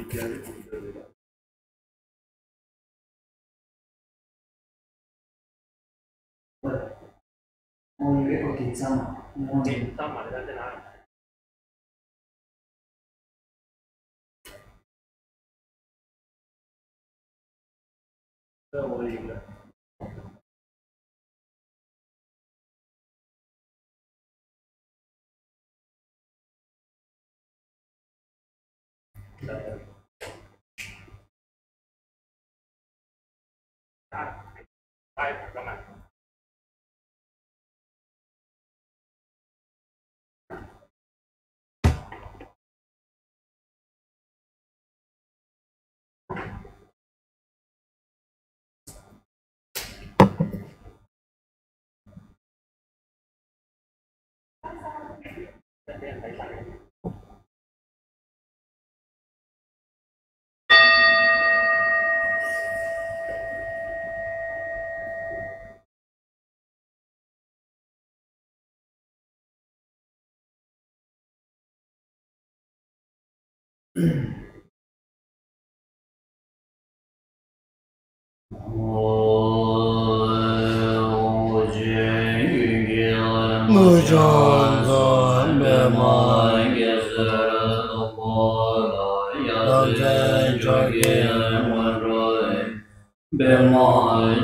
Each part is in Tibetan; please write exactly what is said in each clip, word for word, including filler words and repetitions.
པདྨ་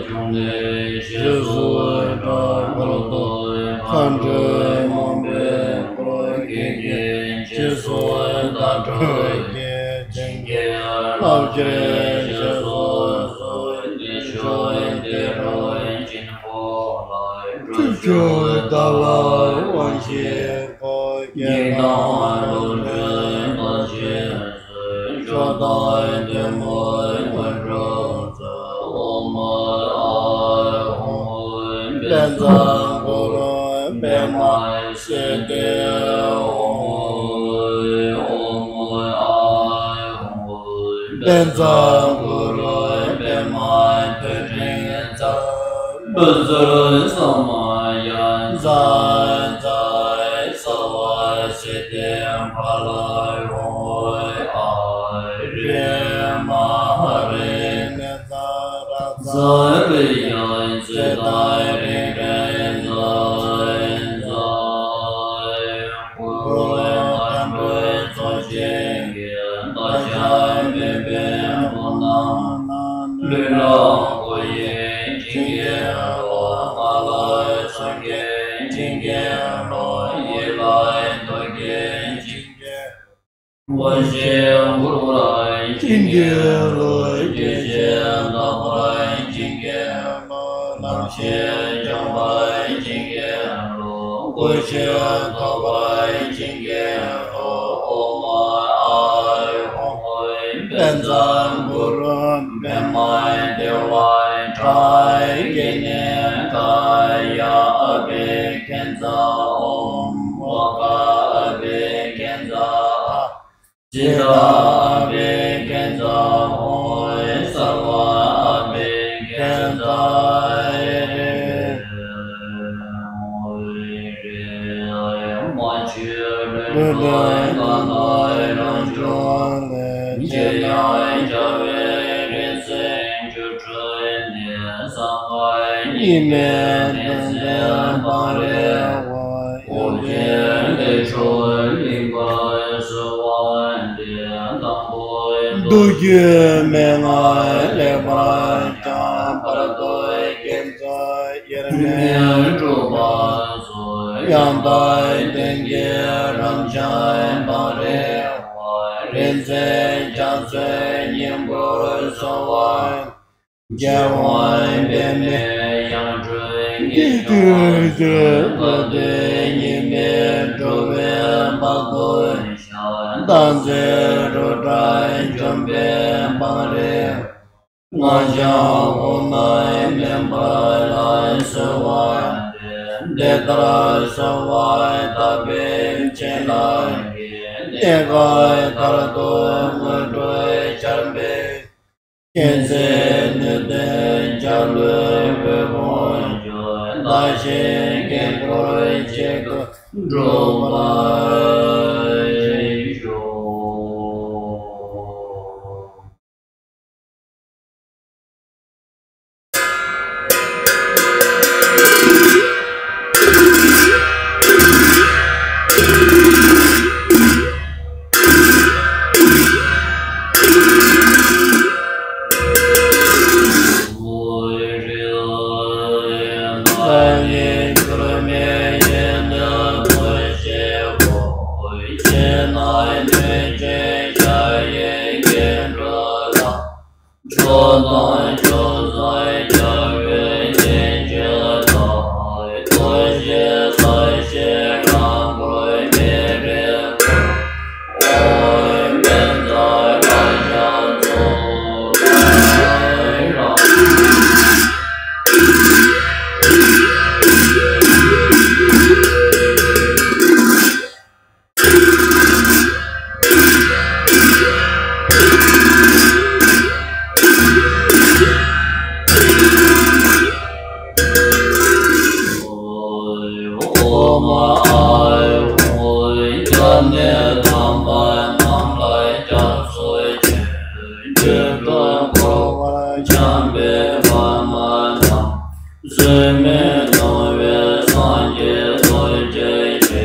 འབྱུང་གནས་ཞེས་སུ་གྲགས། འཁོར་དང་མཁའ་འགྲོ་མང་པོས་བསྐོར། གེགས་མེད་ཞེས་སུ་བརྡ་སྤྲོད་ཀྱིས། བྱིན་གྱིས་བརླབ་ཕྱིར་ཞེས་སུ་གསོལ། ཏེ་ཤོ་ཏེ་རོ་ཅིན་ཧོ་ལ། སྤྲུལ་ཆོས་ཟླ་བ་དབང་བཞིའི་སྐུ། རྒྱན་དང་རྡོ་རྗེ་དང་ཞལ་གཟིགས། མཆོག་དང་ཐུན་མོང་དངོས་གྲུབ་སྩོལ། ཨོཾ་ཨཱཿཧཱུྃ། པཉྩ་གུ་རུ་པདྨ་སིདྡྷི་ཧཱུྃ། ཨོཾ་ཨཱཿཧཱུྃ། པཉྩ་གུ་རུ་པདྨ་ཐོད་ཕྲེང་རྩལ། བཛྲ་ས་མ་ཡ་ཛཿཛཿ་སརྦ་སིདྡྷི་ཕ་ལ་ཧཱུྃ། ཨཱ་རི་མ་ཧ་རི་ནི་ཙཱ་ར་ཙཱ་རི་ཡ་ཙིཏྟ་རི་ཀྲྀ་ཛཿཛཿ་གུ་རུ་མཁའ་འགྲོའི་ཚོགས་བྱིན་གྱིས། བདག་ཅག་སྨན་པའི་བུ་རྣམས་ལུས་ལ་འགོས་ཡོད་པའི་བྱིན་གྱིས་རློབས། ངག་ལ་གསུང་གི་བྱིན་གྱིས་རློབས། ཡིད་ལ་ཐུགས་ཀྱི་བྱིན་གྱིས། འོད་ཞུ་གུ་རུ་ལ་བྱིན་གྱིས་རློབས། རྒྱུད་བཞི་དག་པར་བྱིན་གྱིས་རློབས། ལམ་བཞི་འབྱོངས་པར་བྱིན་གྱིས་རློབས། སྐུ་བཞི་ཐོབ་པར་བྱིན་གྱིས་རློབས། ཨོཾ་ཨཱཿཧཱུྃ། པཉྩ་གུ་རུ་པདྨ་དེ་ཝ་ཊཱ་ཀི་ཎི་ཀཱ་ཡ་ཨ་བྷི་ཥིཉྩ། ཨོཾ་ཨུ་ཀ་ཨ་བྷི་ཥིཉྩ། ཙིཏྟ་ཨ་བྷི་ཥིཉྩ་ཧཱུྃ། སརྦ་ཨ་བྷི་ཥིཉྩ་ཧྲཱིཿ། མ་བཅོས་ལྷུན་གྲུབ་ཀུན་ཏུ་རང་བྱུང་ལས། ཇི་ལྟར་བྱ་བའི་རིག་འཛིན་སྒྱུ་འཕྲུལ་ནི། གསང་སྔགས་གཉིས་མེད་ཏིང་འཛིན་སྤངས་རིག་པ། དབུ་རྒྱན་ལས་འཕྲོ་ལིང་ག་གསོལ་བ་འདེབས། དང་པོ་བདུད་ཀྱི་མན་ངག་ལེགས་པར་སྦྱངས། བར་དུ་བསྐྱེད་རྫོགས་དབྱེར་མེད་གྲུབ་པ་སོགས། ཡང་དག་ལྡན་གྱི་རབ་འབྱམས་སྤངས་རིག་པ། རིག་འཛིན་རྒྱ་མཚོའི་སྙིང་པོར་གསོལ་བ། རྒྱལ་དབང་པདྨའི་དབྱངས་སྒྲོགས་དགྱེས་བར་གྱུར། བཀའ་སྡེ་གཉིས་མེད་འགྲོ་བའི་བར་དུ་ཤར། བདག་འཛིན་རུ་དྲ་འཇོམས་པའི་སྤངས་རིག་སྔགས་འཆང་དབུ་མའི་མེ་འབར་ལ་གསོལ་བ་འདེབས། དེ་ལྟར་གསོལ་བ་བཏབ་པའི་བྱིན་རླབས་ཀྱིས། གནས་སྐབས་མཐར་ཐུག་དངོས་གྲུབ་ཆར་འབེབས། མཁྱེན་བརྩེ་ནུས་ལྡན་འཇའ་ལུས་འོད་དཔུང་འབྱུང་། བདག་གཞན་དཀྱིལ་འཁོར་གཅིག་ཏུ་འགྲུབ་པར་ཤོག། བཟོད་མེད་གཏོང་བའི་སངས་རྒྱས་ཐུགས་རྗེ་ཆེ།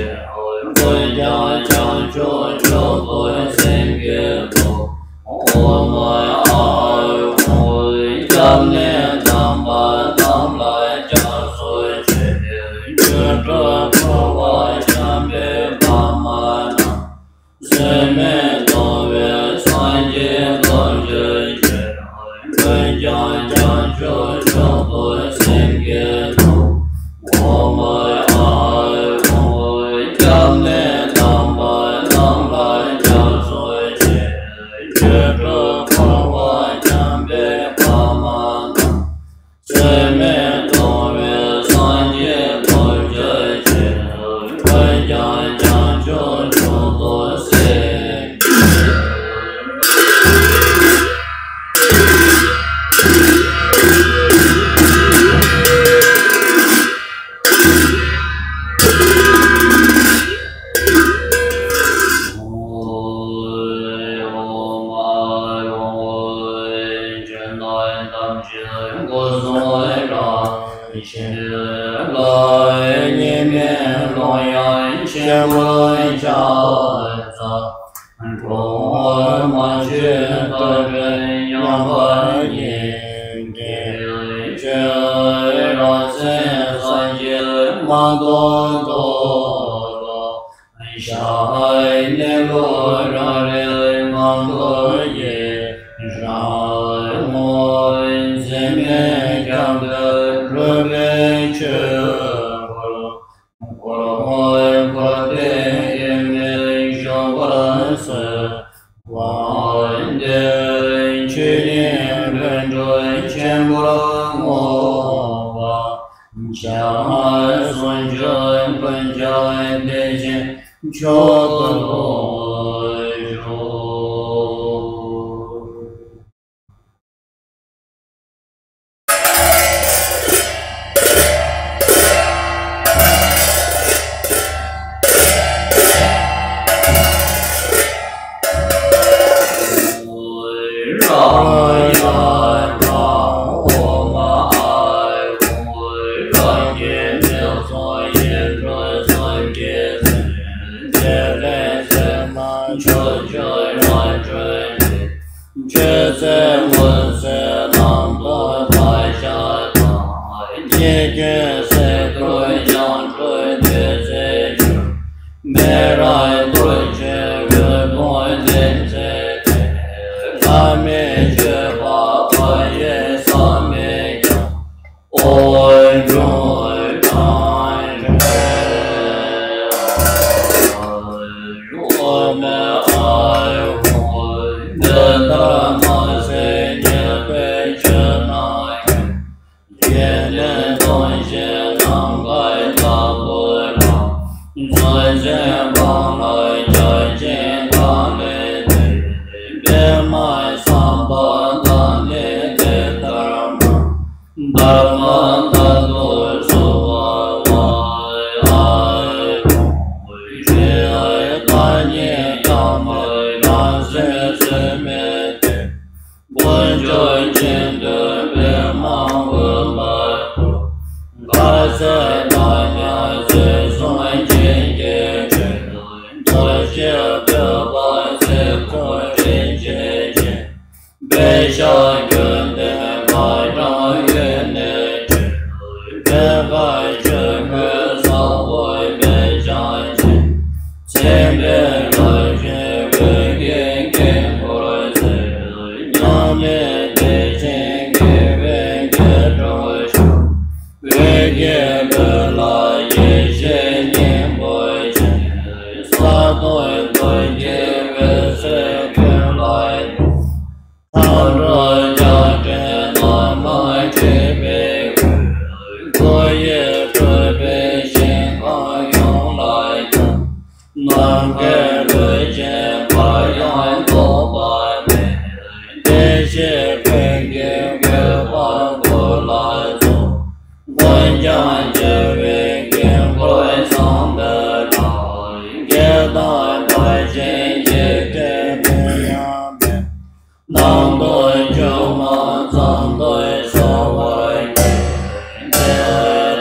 འོན་ཀྱང་བྱང་ཆུབ་མཆོག་ཏུ་སེམས་བསྐྱེད་དོ། ཨོཾ་ཨཱཿཧཱུྃ། སྐྱབས་གནས་དམ་པ་རྣམས་ལ་སྐྱབས་སུ་མཆི། སྒྱུ་འཕྲུལ་འཁོར་བ་འཁྱམས་པའི་ཕ་མ་རྣམས། བཟོད་མེད་གཏོང་བའི་སངས་རྒྱས་ཐུགས་རྗེ་ཆེ། འོན་ཀྱང་བྱང་ཆུབ་མཆོག་ཏུ་སེམས་བསྐྱེད་དོ། ཨོཾ་ཨཱཿཧཱུྃ། སྐྱབས་གནས་དམ་པ་རྣམས་ལ་སྐྱབས་སུ་མཆི། སྒྱུ་འཕྲུལ་འཁོར་བ་འཁྱམས་པའི་ཕ་མ་རྣམས། བཟོད་མེད་གཏོང་བའི་སངས་རྒྱས་ཐུགས་རྗེ་ཆེ། འོན་ཀྱང་བྱང་ཆུབ་མཆོག་ཏུ་སེམས་བསྐྱེད། ཆེན་ལ་སྙིགས་མའི་ཀློང་ཡངས་ཆེན་པོར་ཕྱག་འཚལ། གོང་མ་ཆོས་དང་ལྡན་ཡངས་པ་ཉིད་ཀྱི་ཆོས་རང་སེམས་སངས་རྒྱས་མ་ཐོབ་ཐོག་ལ། གཞན་གནས་ལུགས་རང་རིག་ངང་དུ་ཡེ། རང་ངོ་འཛིན་མེད་ཁྱབ་བརྡལ་གྲུབ་པའི་ཆོས་སྐུ། འཁོར་འཁོར་འཁོར་འདས་དབྱེར་མེད་བཞུགས་པ་སོགས། དབང་ལྡན་ཆོས་དབྱིངས་ལྷུན་གྲུབ་ཆེན་པོར་བསྔོ་བ། བྱང་སེམས་སངས་རྒྱས་ཀུན་ཁྱབ་བདེ་ཆེན་མཆོག་ཏུ་བསྔོ། ཆོས་ཚེ་མུན་སེལ་ལམ་མཐོང་མཐའ་ཞགས་དང་། སྐྱེ་རྒ་ན་འཆིའི་དུག་ཡང་འཁྲུད་བདུད་རྩིའི་ཆུ། མེ་རག་ཐུགས་རྗེའི་འོད་སྟོང་ལྡན་ཚེ་འདིར། བླ་མེད་སྤྱོད་པ་མཐའ་ཡས་བསམ་མི་ཁྱབ། འོད་འབྱུང་དང་འདྲེས། ཨོཾ་ཨཱཿཧཱུྃ། འདི་ལྟར་མ་ཟད་མཉེས་པའི་ཆོས་རྣམས་ཀྱང་། སྐྱེ་གནས་སྟོང་ཞིང་ནམ་མཁའི་ལྟ་བུ་ལ། རྫོགས་ཆེན་སྤང་བླང་རྒྱ་ཆེན་དང་ལས་འདས། པདྨ་སམ་བྷ་ཏ་ནི་དེ་ལྟར་སྨྲ། དྷརྨ་ཏ་ཏུ་སྭ་བྷཱ་ཝ། ཨཱཿཧཱུྃ། ཞི་བའི་བདག་ཉིད་དམ་པའི་རང་སེམས་བཟོད་མེད་དེ། དཀོན་མཆོག་གཅིག་བསྡུས་པདྨ་འོད་འབར་བུ། དཀར་གསལ་མཐའ་ཡས་ཚུལ་གསུམ་ཅན་གྱི་ཆོས། ཐུགས་རྗེའི་བཀོད་པ་ཚེ་འཁོར་རིན་ཆེན་ཅན། པད་ཤག་གྱུར་ཏེ་ཁ་དྲག་གཡོན་ནས་ཁྲོས། པད་དཀར་ཆོས་སྐུའི་ས་འོག་པད་སྐྱོང་ཅན། མཚན་དཔལ་རབ་བརྗིད་འོད་ཀྱི་དཀྱིལ་འཁོར་མཛེས། མཉམ་མེད་བདེ་ཆེན་ ཀྱི་སྐུ་ལ་ཡེ་ཤེས་སྙིང་པོ་ཆེ། ས་རྡོ་རྡོ་རྗེ་འོད་ཟེར་ཀུན་ལ་མཐའ་འགྲོ་བྱ་བྲལ་རྣམ་པར་འཁྲིལ་བའི་སྐུ། སྒོ་ཡི་སྤྲུལ་པའི་ཞིང་ཁམས་ཡོངས་ལ་ཁྱབ། ནམ་མཁའི་ལུས་ཅན་འཕར་ཡང་ལྡོག་པ་མེད། བདེ་གཤེགས་ཀུན་གྱི་བཀོད་པ་སྐུ་ལ་སྩོལ། ཀུན་ཀྱང་རྒྱལ་བའི་དཀྱིལ་འཁོར་བཟང་པོ་ལ། བསྐྱེད་དང་བརྡ་བྱས་རྗེས་དྲན་པའི་དབྱངས་སྙན། རྣམ་རྟོག་བཅོས་མ་ཙམ་དུ་གསལ་བར་བགྱི། དེ་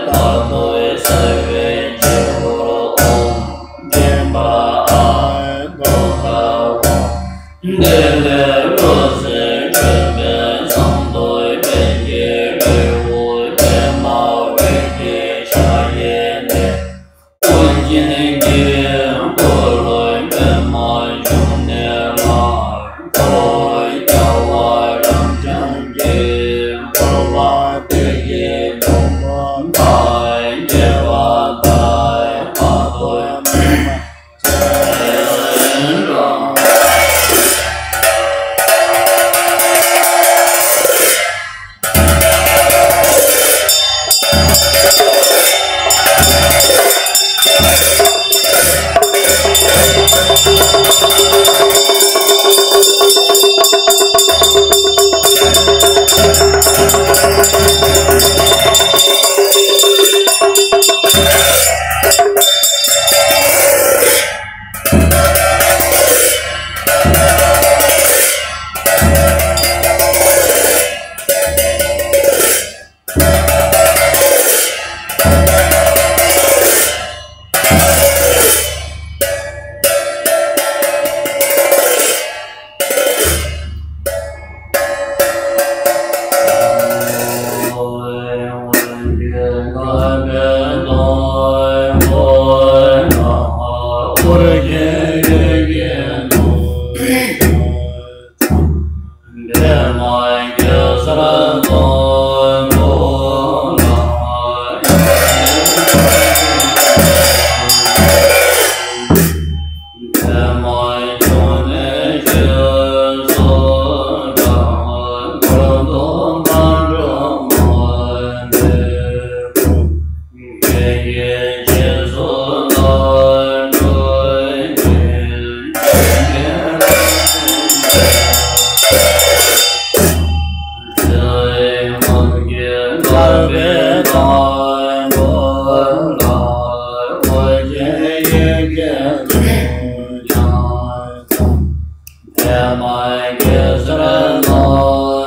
ལྟར་དུ་གསལ་བའི་སྤྱི་བོར་ཨོཾ་མཉན་པ་ཨཱཿ་ཏོ་ཧ་ཝ། དེ་ལས་འོད་ཟེར་འཕྲོས་པས་ཟངས་མདོག་དཔལ་གྱི་དཔའ་བོ་པདྨ་འོད་ཀྱི་ཕྱག་གཡས་ནས། ཨོ་རྒྱན་གྱི་འཁོར་ལོ་པདྨ་འབྱུང་གནས་ལ། འཁོར་བ་རྒྱལ་བ་རབ་འབྱམས་ཀྱི། འཁོར་བ་སྡེ་བརྒྱད་སྡོང་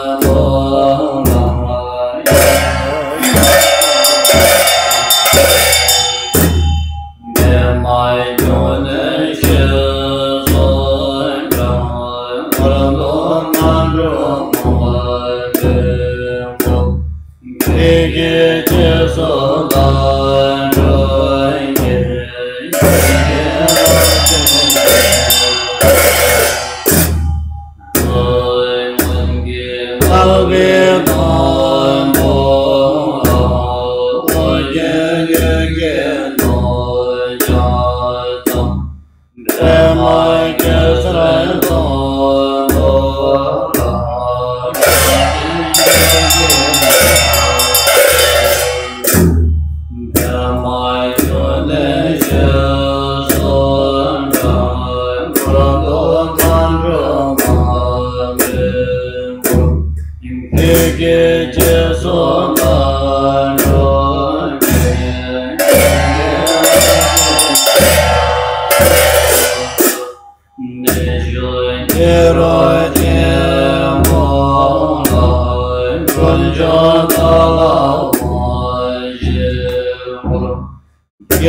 པོ་མཐའ།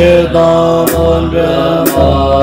རྒྱས་པ་དང་མ་དོ་མཉམ་པ།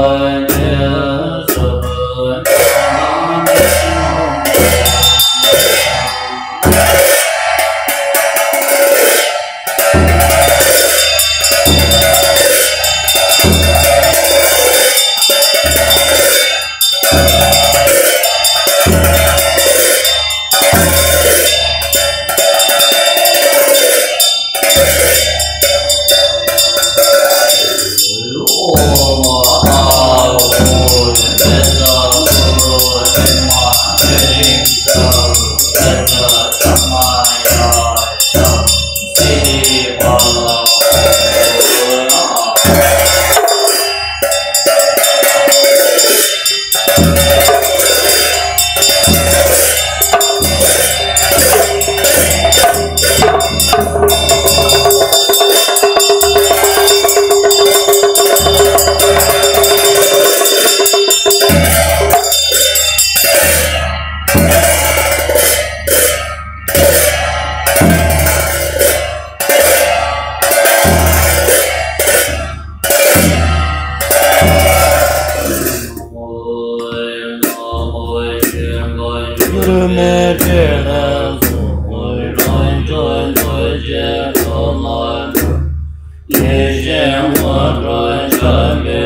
ཡེ་ཤེས་དངོས་གྲུབ་བྱམས་པའི་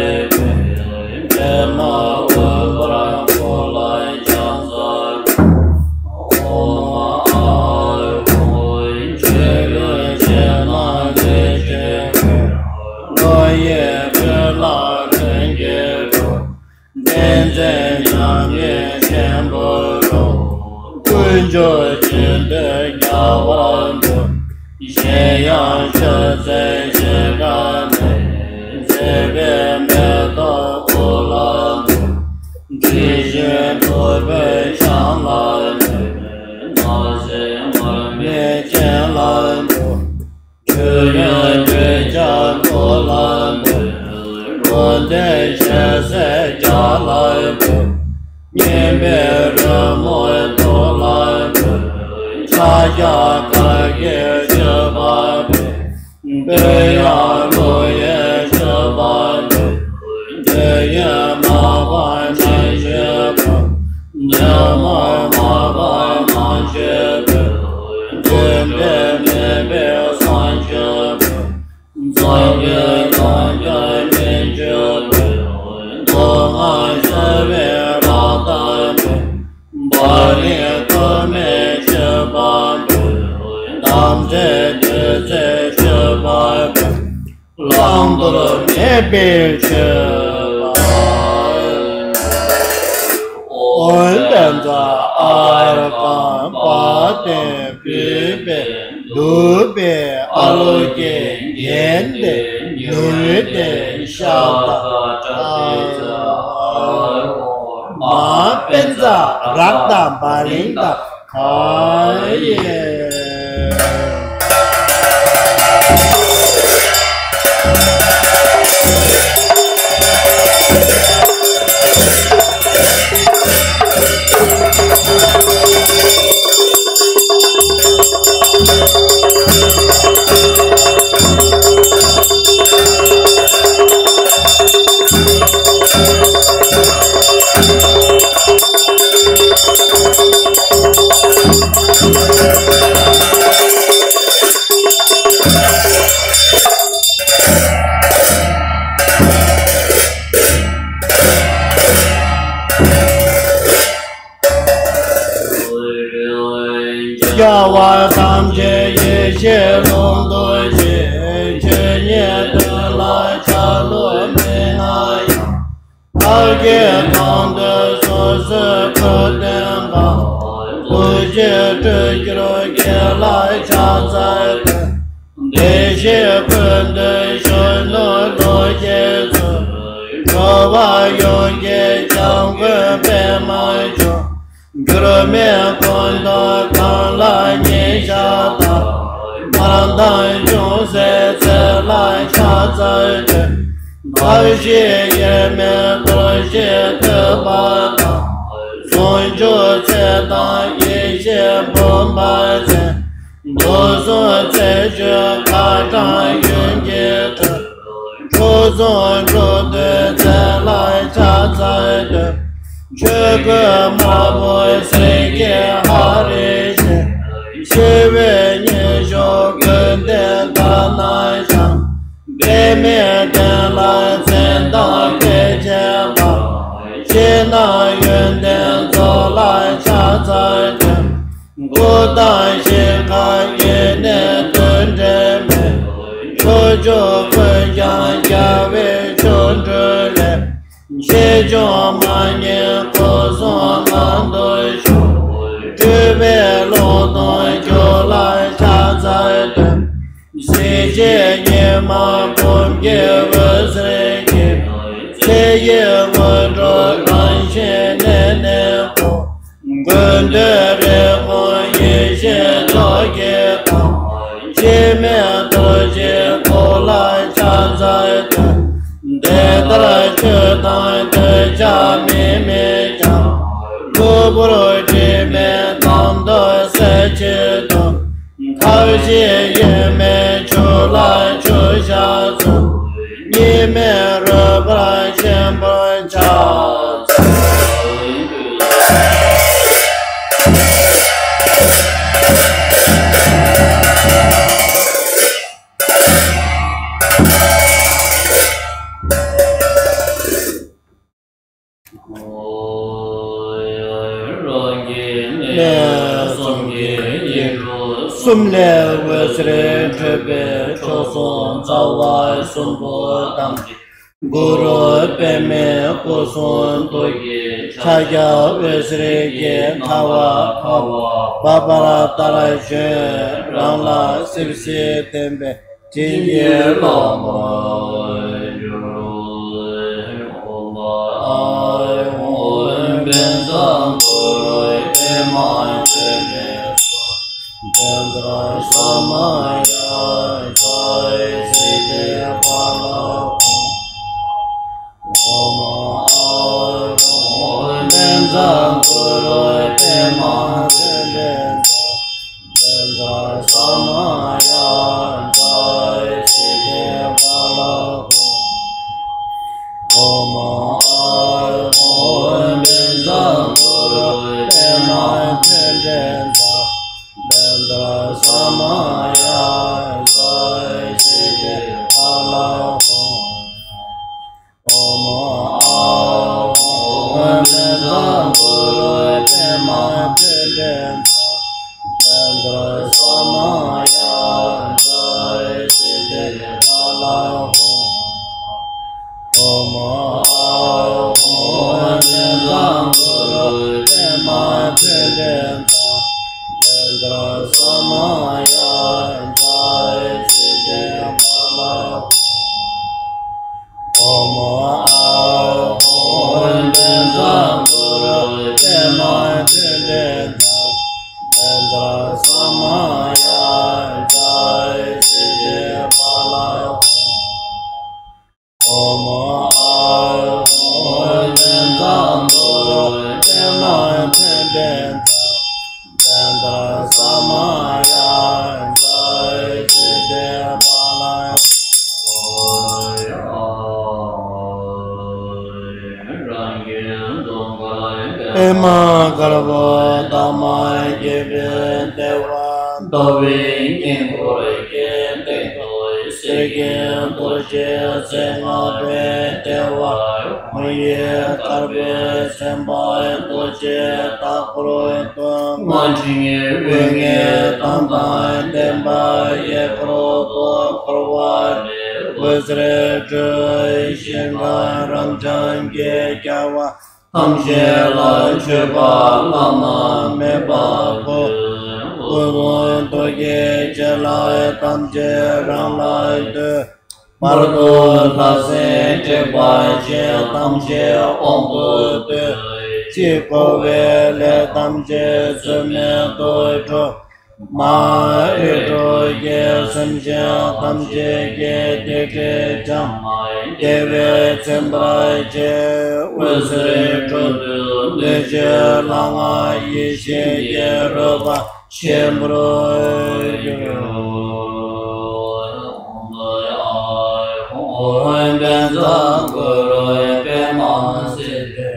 བདེ་མ་འོད་འབར་འཁོར་ལ་ཕྱག་འཚལ། ཨོཾ་ཨཱཿཧཱུྃ། ཆོས་སྐུ་ཆེ་ལ་ལེགས་བཤད་ཀྱི། བློ་ཡི་སྤྲིན་ལ་ལྷུན་གྱིས་གྲུབ། བསྟན་འཛིན་རྒྱ་མཚོའི་ཆེན་པོ་རུ། ཀུན་འབྱུང་ཆེན་པོས་རྒྱལ་བ་སྒྲུབ། གཞན་ཡང་ཆོས་མཛད་ཞིང་ཁམས་བདེ། མཛད་པའི་མེ་ཏོག་དབུ་ལ་འབུལ། དྲི་ཞིམ་བདུག་སྤོས་ཕྱག་ལ་ནོད། སྣང་སྲིད་མར་མེ་སྤྱན་ལ་འབུལ། ཆོས་དབྱིངས་སྤྲོས་བཅས་སྐུ་ལ་འབུལ། འགྲོ་དོན་ཞི་སྲིད་རྒྱ་ལ་འབུལ། སྙན་པའི་རོལ་མོ་ཐུགས་ལ་འབུལ། ཕྱག་རྒྱ་གར་གྱིས་མཆོད་པ་འབུལ། བོད་ཡབ་ཀླུ་ཡི་མཆོད་པ་འབུལ། འདོད་ཡོན་མ་སྤངས་གནས་མཆོད་འབུལ། ཉོན་མོངས་མ་སྤངས་ངང་མཆོད་འབུལ། འདུན་པ་མེད་པའི་གསང་མཆོད་འབུལ། འཛམ་བུའི་ལམ་རྒྱུད་མི་འགྱུར་བའི། མདོ་སྔགས་ཤར་བའི་རབ་གཏམ་འབུལ། བག་ལེབ་ཐོགས་མེད་མཆོད་པ་འབུལ། དམ་ཚིག་བདུད་རྩིའི་མཆོད་པ་འབུལ། བླང་དོར་མེད་པའི་མཆོད་པ། ཨོཾ་བཛྲ་ཨཱ་ར་ཀཾ་པཱ་ཏཾ་བིར་བེ། བདུག་པའི་ཨ་ལོ་ཀེ། རྒྱན་ཏེ་ནུས་ཏེ་ཤ་ཏ་ཨ་རོ་མ། པཉྩ་རཀྟ་བ་ལིང་ཏ་ག་ཡེ། རྒྱལ་བ་ཐམས་ཅད་ཡེ་ཤེས་ཀློང་དུ་གཤེགས། ཆོས་ཉིད་དོན་ལ་ཆ་ལུགས་མེད་ན་ཡང་། ཐབས་མཁས་གང་འདུལ་སོ་སོའི་ཁུར་སྟོན་པ། ཐུགས་རྗེས་སྤྲུལ་གྱུར་ཁྱེད་ལ་ཕྱག་འཚལ་ཏེ། བདེ་གཤེགས་ཀུན་འདུས་གཞོན་ནུ་ལོ་རྒྱས་མཛོད། འགྲོ་བ་ཡོངས་ཀྱི་སྐྱབས་མགོན་པདྨ་འབྱུང་། འགྱུར་མེད་ཀུན་ཏུ་གང་ལ་ཉེ་ཞགས་དང་། མ་དང་ཅུང་ཟད་ཚེ་ལ་ཕྱག་འཚལ་ཏེ། ཐབས་ཤེས་དབྱེར་མེད་རྡོ་རྗེ་ཐེག་པ་དང་། ཟུང་འཇུག་ཚེ་དང་ཡེ་ཤེས་བུམ་པ་མཚན། དུག་གསུམ་རྩད་གཅོད་ཁ་བྲང་ཡོན་གྱི་ཁྲོད། འགྲོ་བཟང་འགྲོ་འདུལ་ཚེ་ལ་ཕྱག་འཚལ་ཏེ། ཆོས་གོས་དམར་པོ་གསེར་གྱི་ཧ་རི་བཞིན། ཞི་བའི་ཉི་གཞོན་ཀུན་ལྡན་དག་སྣང་ཞིང་། པདྨའི་གདན་ལ་མཚན་དང་སྐད་ཅན་པ། ཕྱི་ནང་ཡོན་ཏན་རྫོགས་ལ་ཕྱག་འཚལ་ཏེ། སྐུ་དང་ཞིང་ཁམས་ཡེ་ནས་དུ་འབྲལ་མེད། ཕྱོགས་བཅུ་ཀུན་ཀྱང་རྒྱལ་བའི་ཆོ་འཕྲུལ་ལས། ཆེ་ཆུང་མ་ངེས་སྐུ་གསུམ་ལམ་དུ་ཞུགས། སྤྲུལ་པའི་ཀློང་དུ་འཇུག་ལ་ཕྱག་འཚལ་ཏེ། གཟི་བརྗིད་ཉི་མ་འབུམ་གྱི་འོད་ཟེར་གྱིས། ཚེ་ཡི་དངོས་གྲུབ་རང་བཞིན་གནད་ནས་བསྐོར། ཀུན་འདུས་རེ་སྐོང་ཡེ་ཤེས་མཚོ་སྐྱེས་དང་། འཆི་མེད་རྡོ་རྗེའི་སྐུ་ལ་ཕྱག་འཚལ་ཏེ། དེ་ལྟར་ཆོས་དང་གདུལ་བྱ་མི་དམིགས་ཀྱང་། གློ་བུར་དྲི་མའི་གཏམ་དུ་གསལ་བྱེད་དུ། ཐབས་ཤེས་དབྱེར་མེད་ཆོས་ལ་ཆོས་ཞབས་སོར། གཉིས་མེད་རོལ་པར་ཆེན་པོར་ཕྱག་འཚལ། གསུམ་གྱི་ཡིག་འབྲུ་གསུམ་ལས་འོད་ཟེར་འཕྲོས་པའི་མཆོག་ཟུང་རྩ་བ་གསུམ་པོ་ཐམས་ཅད་གུ་རུ་པདྨའི་སྐུ་གསུང་ཐུགས་ཀྱི་ཕྱག་རྒྱ་འོད་ཟེར་གྱི་ཐལ་བ་ཕབ་པ་ལྟར་བྱོན། རང་ལ་སིབ་སིབ་བརྟེན་པའི་བྱིན་གྱིས་རློབ་པར་གྱུར། ཨོཾ་ཨཱཿཧཱུྃ་བཛྲ་གུ་རུ་པདྨ་ཏྲི་ནེ་ཙོ་བཛྲ་ས་མ་ཡ་ཛཿ་སིདྡྷི་ཕ་ལ་ཧཱུྃ། ཨོཾ་ཨཱཿཧཱུྃ་བཛྲ་གུ་རུ་པདྨ་ཏྲི་ནེ་ཙོ་བཛྲ་ས་མ་ཡ་ཛཿ་སིདྡྷི་ཕ་ལ་ཧཱུྃ། ཨོཾ་ཨཱཿཧཱུྃ་བཛྲ་གུ་རུ་པདྨ་ཏྲི་ནེ་ཙོ་བཛྲ་ས་མ་ཡ་ཛཿ་སིདྡྷི་ཕ་ལ་ཧཱུྃ། ཨོཾ་ཨཱཿཧཱུྃ་བཛྲ་གུ་རུ་པདྨ་ཏྲི་ནེ་ཙོ་བཛྲ་ས་མ་ཡ་ཛཿ་སིདྡྷི་ཕ་ལ་ཧཱུྃ། ཨོཾ་ཨཱཿཧཱུྃ་བཛྲ་གུ་རུ་པདྨ་ཏྲི་ནེ་ཙོ་བཛྲ་ས་མ་ཡ་ཛཿ་སིདྡྷི་ཕ་ལ་ཧཱུྃ། ཨོཾ་ཨཱཿཧཱུྃ་བཛྲ་གུ་རུ་པདྨ་ཏྲི་ནེ་ཙོ་བཛྲ་ས་མ་ཡ་ཛཿ་སིདྡྷི་ཕ་ལ་ཧཱུྃ། ཨོཾ་ཨཱཿཧཱུྃ་བཛྲ་གུ་རུ་པདྨ་ཏྲི་ནེ་ཙོ་བཛྲ་ས་མ་ཡ་ཛཿ་སིདྡྷི་ཕ་ལ་ཧཱུྃ། པདྨ་དཀར་པོ་འདབ་མ་བརྒྱད་པའི་ལྟེ་བ། ཟླ་བའི་དཀྱིལ་འཁོར་གྱི་སྟེང་དུ། གསེར་གྱི་རྡོ་རྗེ་རྩེ་ལྔ་པའི་ལྟེ་བར། ཧཱུྃ་ཡིག་དཀར་པོས་མཚན་པ་རྡོ་རྗེ་དྭགས་པོར་བསྟོད། རྔ་ཆེན་འོད་ལྔའི་མདངས་དང་ལྡན་པ་ཡེ་ཤེས་ལོ་ཏོག་འཁོར་བ་ལས་འོད་ཟེར་འཕྲོས། ཞིང་ཁམས་རབ་འབྱམས་ཀྱི་རྒྱལ་བ་ཐམས་ཅད་ལ་མཆོད་པ་བླ་ན་མེད་པ་ཕུལ། སྐུ་གསུང་ཐུགས་ཀྱི་བྱིན་རླབས་ཐམས་ཅད་རང་ལ་འདུས། བར་དུ་ལྷ་སྲིན་དྲེགས་པ་ཅན་ཐམས་ཅད་དབང་དུ་སྡུས། ཕྱིར་འཁོར་བའི་ལས་ཐམས་ཅད་ཚུལ་མིན་དུ་གྲུབ། མ་ཧེ་རུ་ཀའི་སེམས་ཅན་ཐམས་ཅད་ཀྱི་སྡིག་སྒྲིབ་བྱང་། བདེ་བའི་མཚན་པ་ཅན་འོད་ཟེར་འཕྲོ་འདུ་ལས་བྱེད་ལྷ་སྔགས་ཡེ་ཤེས་ཀྱི་རོལ་པ་ཆེན་པོར་གྱུར། ཨོཾ་ཨཱཿཧཱུྃ་བཛྲ་གུ་རུ་པདྨ་སིདྡྷི།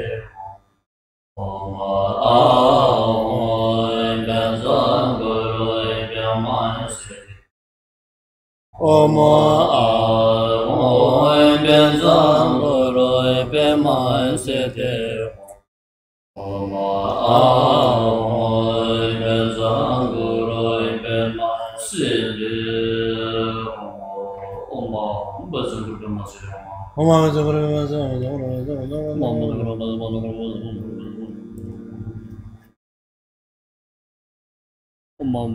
ཨོཾ་ཨཱཿཧཱུྃ་བཛྲ་གུ་རུ་པདྨ་སིདྡྷི། ཨོཾ་ཨཱཿཧཱུྃ་བཛྲ་གུ་རུ་པདྨ་སིདྡྷི། ཨོཾ་ཨཱཿཧཱུྃ་བཛྲ་གུ་རུ་པདྨ་སིདྡྷི། ཨོཾ་ཨཱཿཧཱུྃ་བཛྲ་གུ་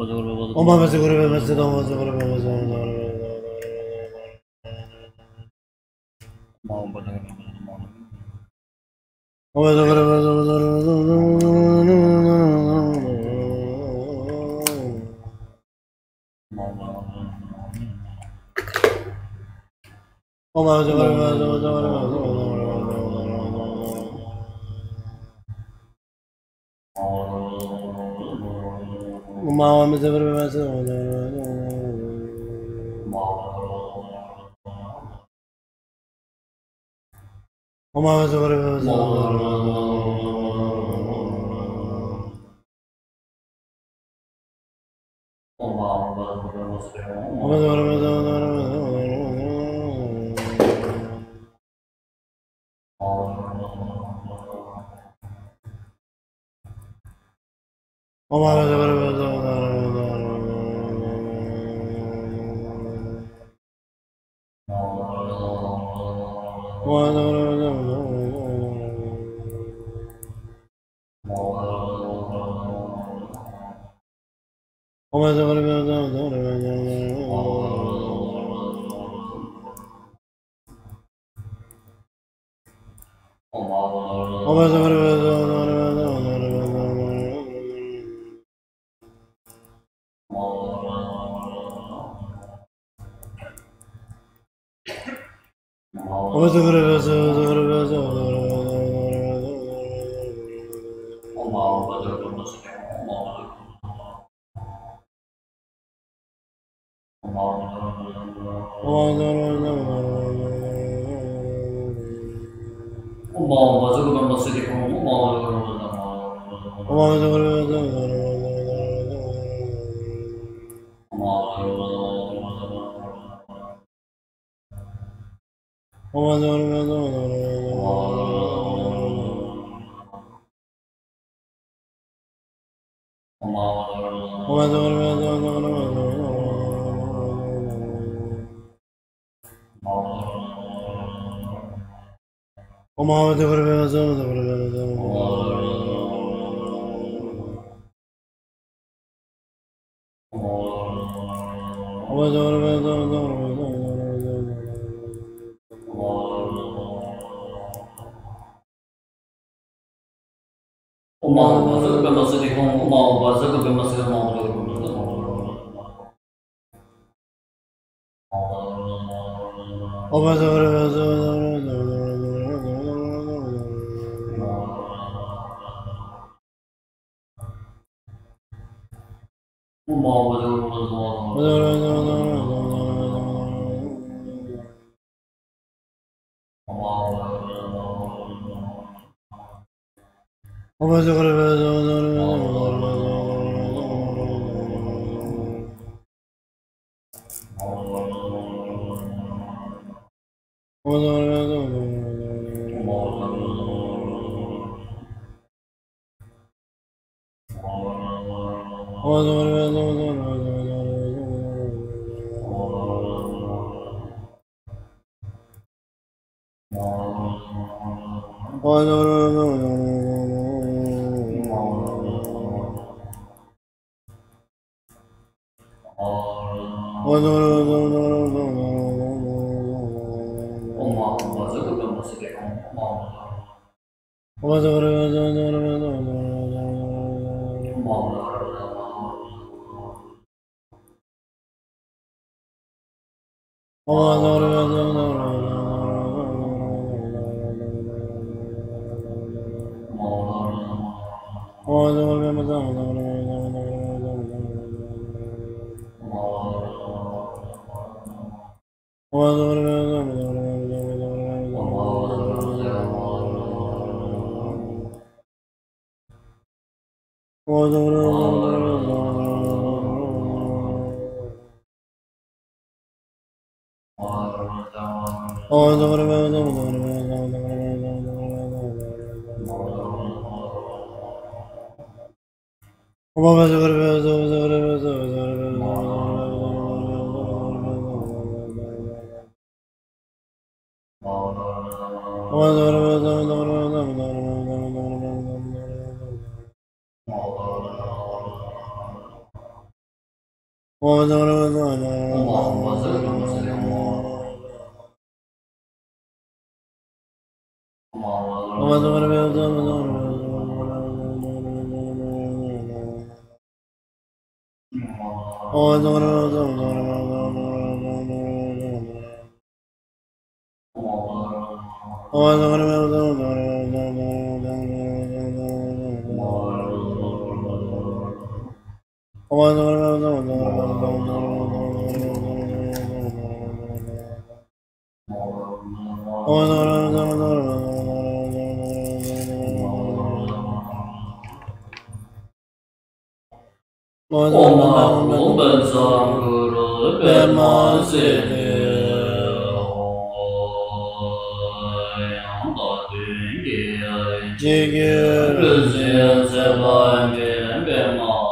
རུ་པདྨ་སིདྡྷི། ཨོཾ་ཨཱཿཧཱུྃ་བཛྲ་གུ་རུ་པདྨ་སིདྡྷི། ཨོཾ་ཨཱཿཧཱུྃ་བཛྲ་གུ་རུ་པདྨ་སིདྡྷི་ཧོཿ། ཡང་དག་དོན་གྱི་ཡ་གྱལ་གྱི་རིག་འཛིན་ཚེ་དཔག་མེད་པདྨ་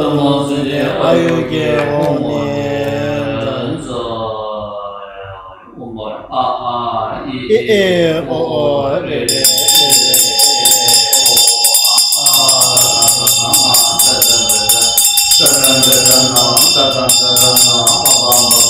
ཐུན་མོང་སེམས་ཅན་ཨ་ཡུག་གི་ཧཱུྃ་ནི། ཨི་ཨེ་ཨོ་ཨོ་རེ་རེ་ཨེ་རེ་ཨེ་རེ་ཨེ་ཨོ་ཨ་ཨ།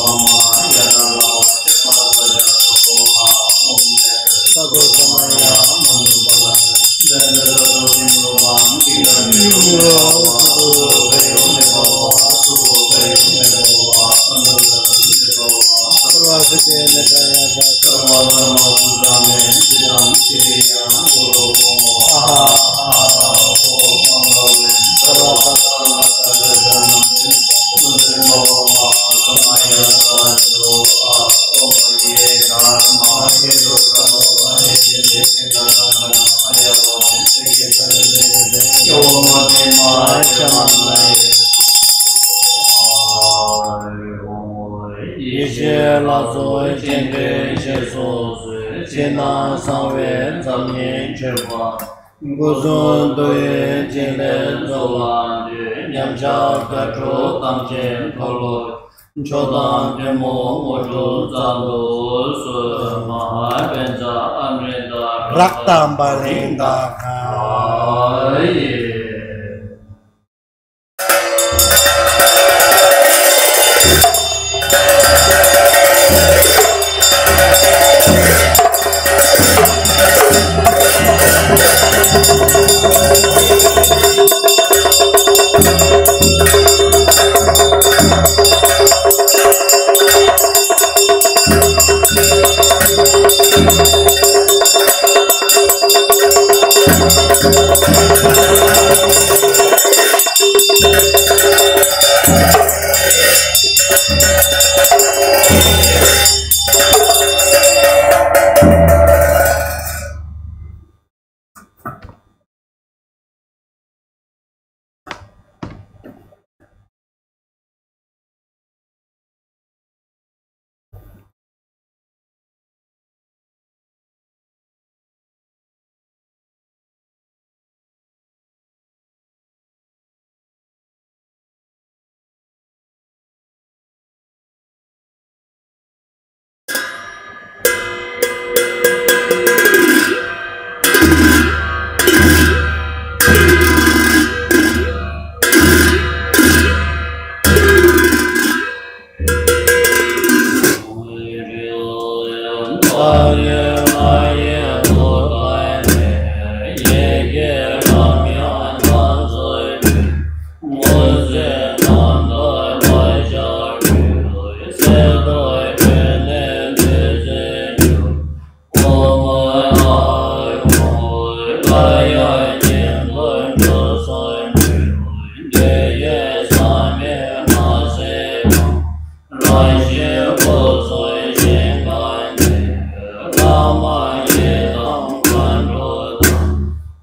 ཡེ་ཤེས་ལ་སོགས་སྤྱན་འདྲེན་ཞེས་སོགས་སུ། ཕྱི་ནང་གསང་བའི་མཚམས་སྙིང་བཅུ་པ། སྐུ་གསུང་ཐུགས་ཡོན་ཕྲིན་ལས་རྫོགས་ལ་འདུད། མཉམ་གཞག་དགའ་སྤྲོ་དམ་ཅན་མཐོལ་ལོ། མཆོག་དང་ཐུན་མོང་དངོས་གྲུབ་ཙམ་དུ་གསོལ། མ་ཧཱ་པཉྩ་ཨ་མྲྀ་ཏ་རཀྟ་པཱ་ལི་ཏ་ག་ཡེ།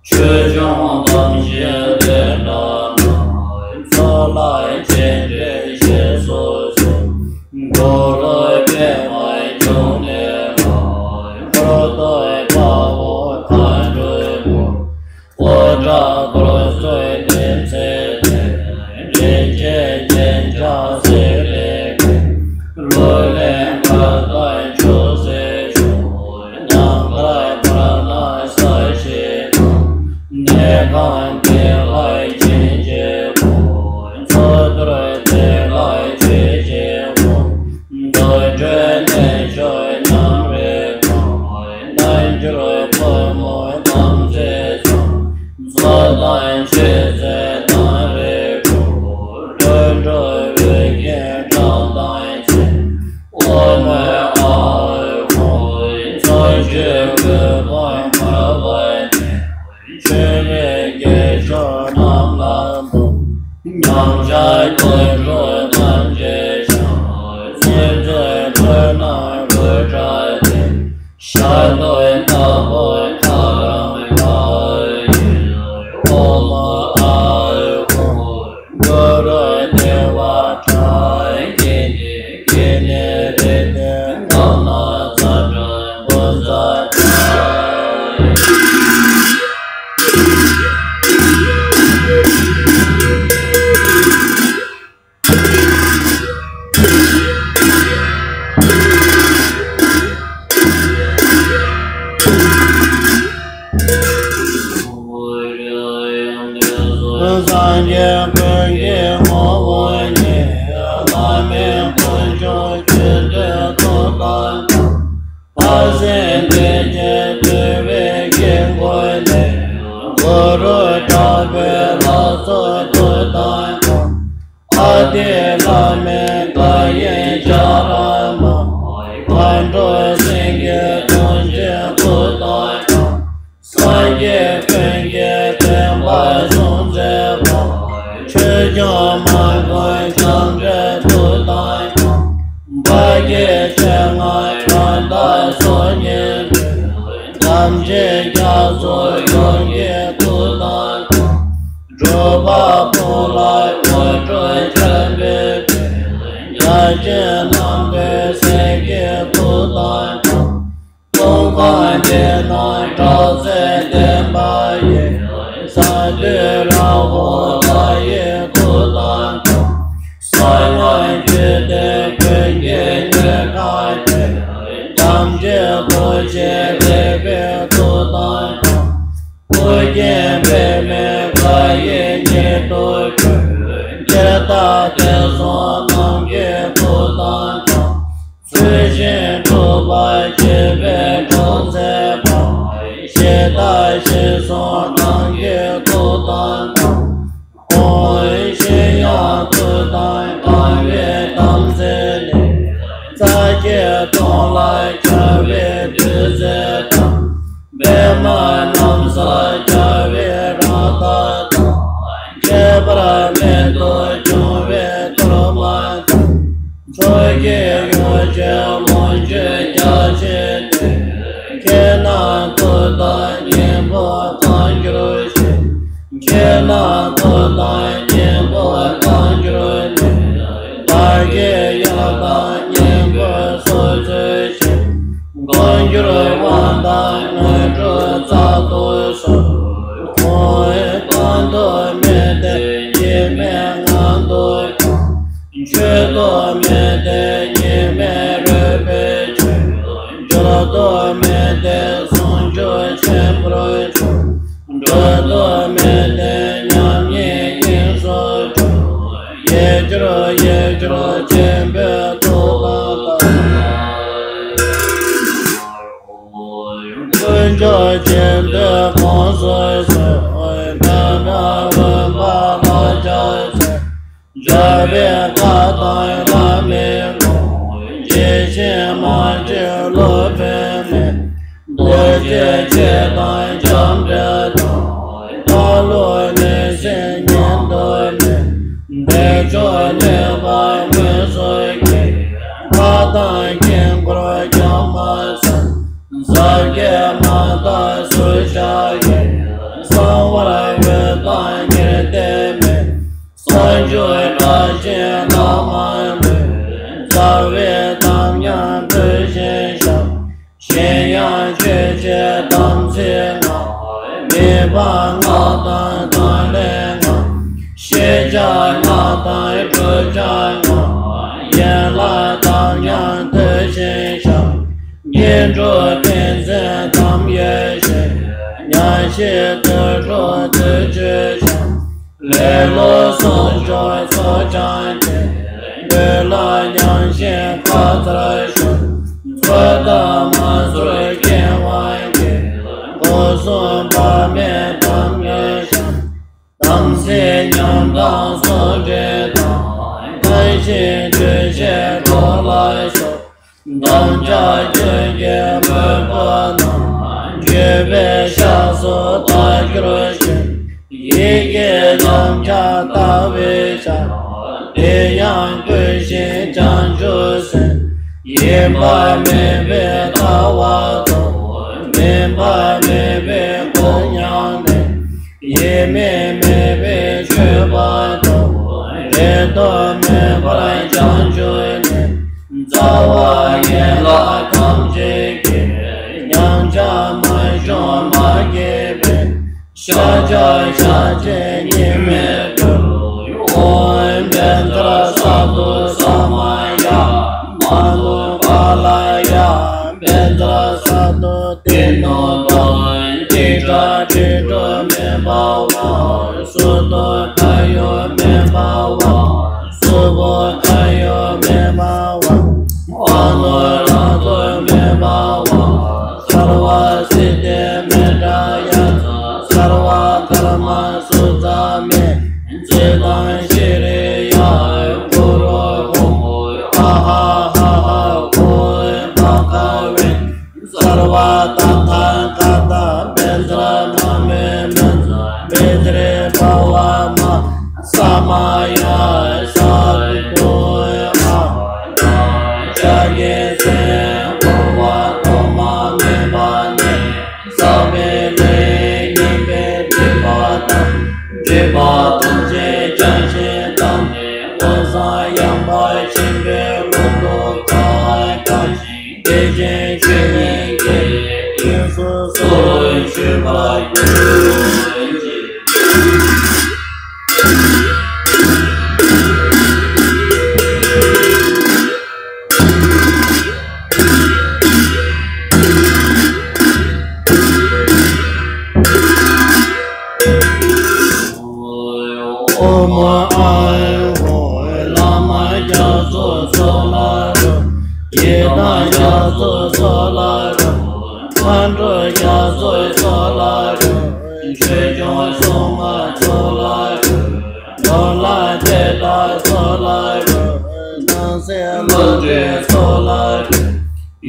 ཆོས་སྐྱོང་དམ་ཅན་དེ་འདྲ་རྣམས། ཚོགས་ལ་སྤྱན་འདྲེན་ཞེས་སུ་གསོལ། གུ་རུ་པདྨ་འབྱུང་གནས་ལ། འཁོར་དང་དཔའ་བོ་མཁའ་འགྲོ་དང་། ཨུ་ཏྲ་ཀུ་ཤའི་དེམ་ཚད་ལྡན། རིན་ཆེན་རྒྱན་ཆ་སེར་ལེ་བརྒྱན། གླུ་ལེན་གར་ལྟར་ཆོས་སྲིད་སྐྱོང་། ནམ་མཁའ་བར་སྣང་ས་གཞི་དང་། གནས་ཁང་འདི་ལ་བྱིན་གྱིས་བརླབ། ཚོགས་གཏོར་འདི་ལ་མཆོད་ཅིང་སྤོང་། དུར་ཁྲོད་གནས་མཆོག་མཉམ་རུབ་དང་། རྣལ་འབྱོར་ཕོ་མོ་དམ་ཚིག་ཚང་། ཚོགས་དང་མཆོད་རྫས་དང་རིགས་དྲུག །འགྲོ་དྲུག་འོད་ཀྱི་གྲངས་དང་མཚན། ཨོཾ་ཨཱཿཧཱུྃ། ཚོགས་མཆོད་གུར་ཀུམ་འབར་བ་ནས། ཆོས་རིག་རྒྱལ་མཆོག་རྣམས་ལ་འབུལ། ཉམས་ཆག་ཀུན་འཁྲུགས་ཐམས་ཅད་བྱང་། སྲིད་མཚོའི་ཁྲོད་ན་འགྲོ་དྲག་ལྡན། ཞབས་རྡུལ་ལྟ་བུ་མཐའ་རམ་ཡ། ཨོཾ་ཨཱཿཧཱུྃ། གུ་རུ་བདེ་བ་དྲག །ཀི་ནི་ཀི་ནི་རིགས་ལྡན་དགའ་ན་ཚ་གྲང་བུ་ཚ་དྲག་སངས་རྒྱས་ཀུན་གྱི་ངོ་བོ་ཉིད། ལྷ་མིའི་དཀོན་མཆོག་མཆོད་རྟེན་ཐོག་ཏུ་བསྐོར། དཔལ་སེང་བདེ་ཆེན་འདུས་པའི་དཀྱིལ་འཁོར་ནས། གུ་རུ་དྲག་པོའི་ལྷ་ཚོགས་ཐོག་ཏུ་བསྐོར། ཨ་ཏི་བླ་མའི་བཀའ་ཡི་བྱ་ར་མ། མཁའ་འགྲོ་སེང་གེ་ཐམས་ཅད་ཐོག་ཏུ་བསྐོར། སངས་རྒྱས་ཀུན་གྱི་བསྟན་པ་སྲུང་མཛད་པ། ཆོས་སྐྱོང་མ་མགོན་ལྕམ་དྲལ་ཐོག་ཏུ་བསྐོར། འབའ་ཞིག་སྤྱན་སྔར་གང་དག་སོགས་ཉིད་དུ། དམ་ཅན་རྒྱ་མཚོ་ཡོངས་ཀྱི་ཐོག་ཏུ་བསྐོར། སྒྲུབ་པ་ཕུང་ལ་འོད་འཕྲོ་འཆར་བའི་དོན། བརྒྱ་བྱིན་རྣམ་ཐོས་སྲས་ཀྱི་ཐོག་ཏུ་བསྐོར། སྟོང་ཁམས་འདི་ན་དྲག་རྩལ་ལྡན་པ་ཡི། གསང་འདུས་རཱ་ཧུ་ལྷ་ཡི་ཐོག་ཏུ་བསྐོར། གསང་སྔགས་རྒྱུད་སྡེ་ཀུན་གྱི་མྱུ་གུ་དེ། དམ་ཅན་རྡོ་རྗེ་ལེགས་པའི་ཐོག་ཏུ་བསྐོར། ཨོ་རྒྱན་པདྨའི་བཀའ་ཡིས་ཉིད་དུ་བསྐོར། ཇི་ལྟར་དེང་སང་ནམ་མཁའི་ཐོག་ཏུ་བསྐོར། ཚུལ་བཞིན་སྒྲུབ་པར་བྱེད་པའི་གྲོགས་མཛད་པ། ཇི་ལྟར་ཞིང་གསུམ་ནམ་མཁའི་ཐོག་ཏུ་བསྐོར། ཀུན་གཞི་ཡང་དག་དང་བའི་དམ་ཚིག་ལས། རྩ་བརྒྱད་སྟོང་ལ་སྦྱར་བའི་བདུད་རྩི་དང་། པདྨ་ནམ་མཁར་སྦྱར་ མེད་དུ་བྱུང་བའི་གཏོར་མ་དང་། མཚོ་སྐྱེས་གཡུ་བྱུར་ལོངས་སྤྱོད་རྒྱ་ཆེན་ཏེ། ཁྱེད་རྣམས་ཐུགས་དམ་སྙིང་པོ་བསྐང་གྱུར་ཅིག། ཁྱེད་རྣམས་ཐུགས་དམ་སྙིང་པོ་བསྐང་གྱུར་ནས། བདག་གི་ཡང་དག་སྙིང་པོའི་ཚོགས་ཚུལ་ཞིག། བསྐང་གྱུར་དབང་དང་དངོས་གྲུབ་སྩལ་དུ་གསོལ། ཨོཾ། བསྐང་དུ་མི་བདེ་ཉེས་མེད་ངང་དུ་བྱང་། འཆི་དུ་མི་བདེ་ཉེས་མེད་རོལ་པས་ཆོད། སྦྱོར་དུ་མི་བདེ་ཟུང་འཇུག་ཆེན་པོར་སྤྱོད། འགྲོ་དོན་མི་བདེ་མཉམ་ཉིད་དབྱིངས་སུ་གྲོལ། ཡིད་སྦྱོར་ཡིད་སྦྱོར་ཆེན་པོའི་ཐུགས་དམ་བསྐང་། དཀོན་མཆོག་ཆེན་པོས་དགོངས་སུ་གསོལ། མི་མངོན་འོད་འབར་ལ་ཕྱག་འཚལ། འཇམ་པའི་ཁ་དང་ལྷ་མིའི་དབང་། ཡེ་ཤེས་མ་བཅོས་སློབ་དཔོན་མེ། རྡོ་རྗེ་འཆད་དང་ལྕམ་དྲལ་དང་། རྟ་ལོག་ནི་སེམས་ཉིད་དུ་མེད། བདེ་མཆོག་ནུས་པ་དངོས་སུ་སྐྱེ། ལྷ་དང་དཀྱིལ་འཁོར་བརྒྱ་མ་ཚང་། ཟབ་རྒྱས་མ་དག་སུ་བྱ་ཡི། གསང་བར་འོད་དང་ཉི་ཟླའི་མེ། གསོག་འཇོག་དྲག་ཅན་ལྷག་མ་ལུས། རྩ་བའི་དམ་ཉམས་བོད་ཞེན་བཤགས། གཞན་ཡང་ཆོས་འཆད་དམ་ཚིག་ལྔ། མི་ཕམ་སྔགས་དང་དམ་ལྷའི་ངག། ཤེས་བྱ་སྔགས་དང་བསྒྲུབ་བྱ་སྔགས། ཡན་ལག་དམ་ཉམས་མཐུ་ཆེན་བཤགས། སྙིང་ཁྲོ་ཏིང་འཛིན་དམ་ཡེ་ཤེས། མྱང་ཤེས་དུད་འགྲོ་བདུད་ཆོས་བཤགས། ལེ་ལོ་གསོག་འཇོག་ཚོགས་ཀྱང་བཅས། འདོད་ལ་མྱང་ཞིང་ཁ་ཚར་ཞོག། ཚོགས་དང་མ་ཚོགས་རྐྱེན་དབང་གིས། སྒོ་གསུམ་བག་མེད་དམ་ལས་བཤགས། དམ་ཚིག་ཉམས་དང་ཟུང་འབྲེལ་དང་། བཀའ་བཞིན་དུ་བྱས་འགྲོ་ལ་ཤོག། དམ་བཅའ་རྒྱུན་གྱི་མོས་པ་དང་། བརྗོད་པས་བཤགས་སོ་བདག་གྱུར་ཅིག། ཡིད་ཀྱིས་དམ་བཅའ་བརྟག་པས་བཤགས། དེ་ཡང་བསྐུལ་ཞིང་བྱང་ཆུབ་སེམས། ཡེངས་པ་མེད་པའི་ལྟ་བ་དང་། མིན་པ་མེད་པའི་སྒོ་མྱ་ངན། ཡེངས་མེད་མེད་པའི་སྤྱོད་པ་དང་། རེ་དོགས་མེད་པར་བྱང་ཆུབ་ནས། རྩ་བ་ཡན་ལག་ཐམས་ཅད་ཀྱི། ཉམས་ཆག་མ་བྱུང་མ་སྐྱེས་པའི། ཤཱཀྱ་ཤཱཀྱའི་གཉིས་མེད་སྤྲུལ། ཨོཾ་བཛྲ་སཏྭ་ས་མ་ཡ། མ་ནུ་པཱ་ལ་ཡ། བཛྲ་སཏྭ་ཏེ་ནོ་ཏ། ཏིཥྛ་དྲི་གྲོ་མེ་བྷ་ཝ། སུ་ཏོ་ཁ་ཡོ་མེ་བྷ་ཝ། སུ་བྷོ་ཁ་ཡོ་མེ་བྷ་ཝ། ཨ་ནུ་ར་ཏོ་མེ་བྷ་ཝ། སརྦ་སིདྡྷི་མེ་ཏྲ་ཡ་ཛ། སརྦ་དྷརྨ་སུ་ཙ་མེ། ཙི་ཏཾ་ཤྲི་ཡ་གུ་རུ་ཧཱུྃ། ཨ་ཧ་ཧ་ཧ་ཧཱུྃ་ཕ་ཁ་ཝེ། སརྦ་ཏ་ཐཱ་ག་ཏ་བཛྲ་ན་མེ་མཉྫ་བཛྲེ་བྷ་ཝ་མ། ས་མ་ཡ་ས་བི་ཏུ་ཨ། ཤཱཀྱའི་སེང་གེ་འཁོར་བ་ཐོག་མ་མེད་པ་ནས། ཟག་པའི་ལས་ཉོན་མོངས་པའི་སྒྲིབ་པ་དང་། སྒྲིབ་པ་ཐམས་ཅད་བྱང་ཞིང་དག་ནས། མངོན་སུམ་ཡངས་པ་ཆེན་པོའི་ཀློང་དུ་གང་བ་གང་ཞིང་། བདེ་ཆེན་ཆོས་དབྱིངས་ཀྱི་དབྱིངས་སུ་སོར་ཆུད་པར་གྱུར་ཅིག། ཨོཾ་ཨཱཿཧཱུྃ། བླ་མ་རྒྱ་མཚོའི་ཚོགས་ལ་རོལ། ཡི་དམ་རྒྱ་མཚོའི་ཚོགས་ལ་རོལ། མཁའ་འགྲོ་རྒྱ་མཚོའི་ཚོགས་ལ་རོལ། ཆོས་སྐྱོང་སྲུང་མའི་ཚོགས་ལ་རོལ། ནོར་ལྷ་གྲལ་སྟར་ཚོགས་ལ་རོལ། སྣང་སྲིད་ཀླུ་སྒྲུབ་ཚོགས་ལ་རོལ།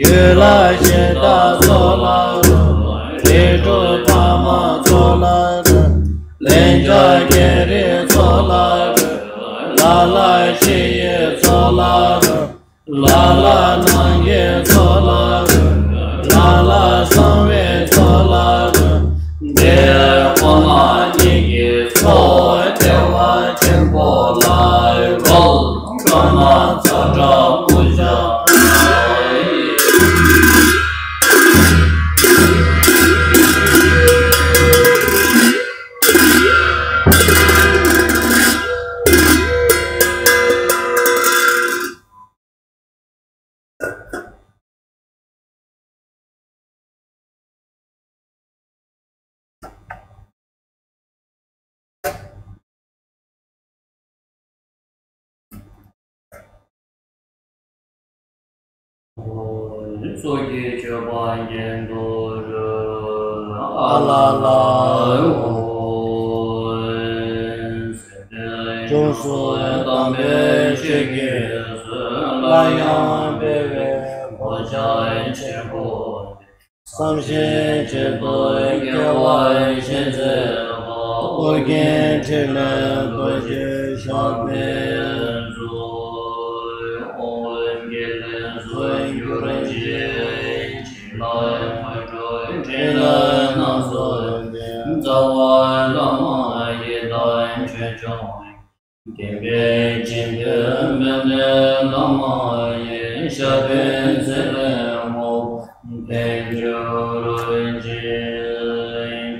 ཡུལ་ལྷ་གཞི་བདག་ཚོགས་ལ་རོལ། རིགས་དྲུག་དམ་པ་ཚོགས་ལ་རོལ། ལན་ཆགས་བགེགས་རིགས་ཚོགས་ ཚོགས་ལ་རོལ། ལ་ལ་ཞི་བའི་ཚོགས་ལ་རོལ། ལ་ལ་ནམ་མཁའི་ཚོགས་ལ་རོལ། ལ་ལ་གསང་བའི་ཚོགས་ལ་རོལ། དེ་ཁོ་ན་ཉིད་ཀྱི་ཚོགས་བདེ་བ་ཆེན་པོ་ལ་རོལ། ཀརྨ་ཚ་ཁྲ་པུ་ཤ། ཚོགས་ཀྱི་མཆོད་པ་གྱེན་དུ་རོལ། ཨ་ལ་ལ་ཧོ། སྲིད་པའི་སྐྱོ་སོགས་དམ་པའི་ཆོས་ཀྱིས་གསོས། སླར་ཡང་འཕེལ་བའི་གོ་ཆ་ཆེན་པོ་འདི། བསམ་བཞིན་གཅིག་ཏུ་དགེ་བ་བཞི་མཛད་པ། ཨོ་རྒྱན་ཕྲིན་ལས་རྡོ་རྗེ་ཞབས་པད་མཛོད། ཨོཾ་དགེ་ལེགས་སུ་གྱུར་ཅིག། བྱིན་རླབས་མ་འཁྲུགས་ཕྲིན་ལས་སྣ་ཚོགས་ལྡན། རྩ་བ་བླ་མ་ཡི་དམ་ཆོས་སྐྱོང་། བསྟན་པའི་སྤྱི་དོན་སྨོན་ལམ་བླ་མ་ཡི། ཞབས་པད་ཚེ་རིང་མུ་མཐུད་གྱུར་ཅིག།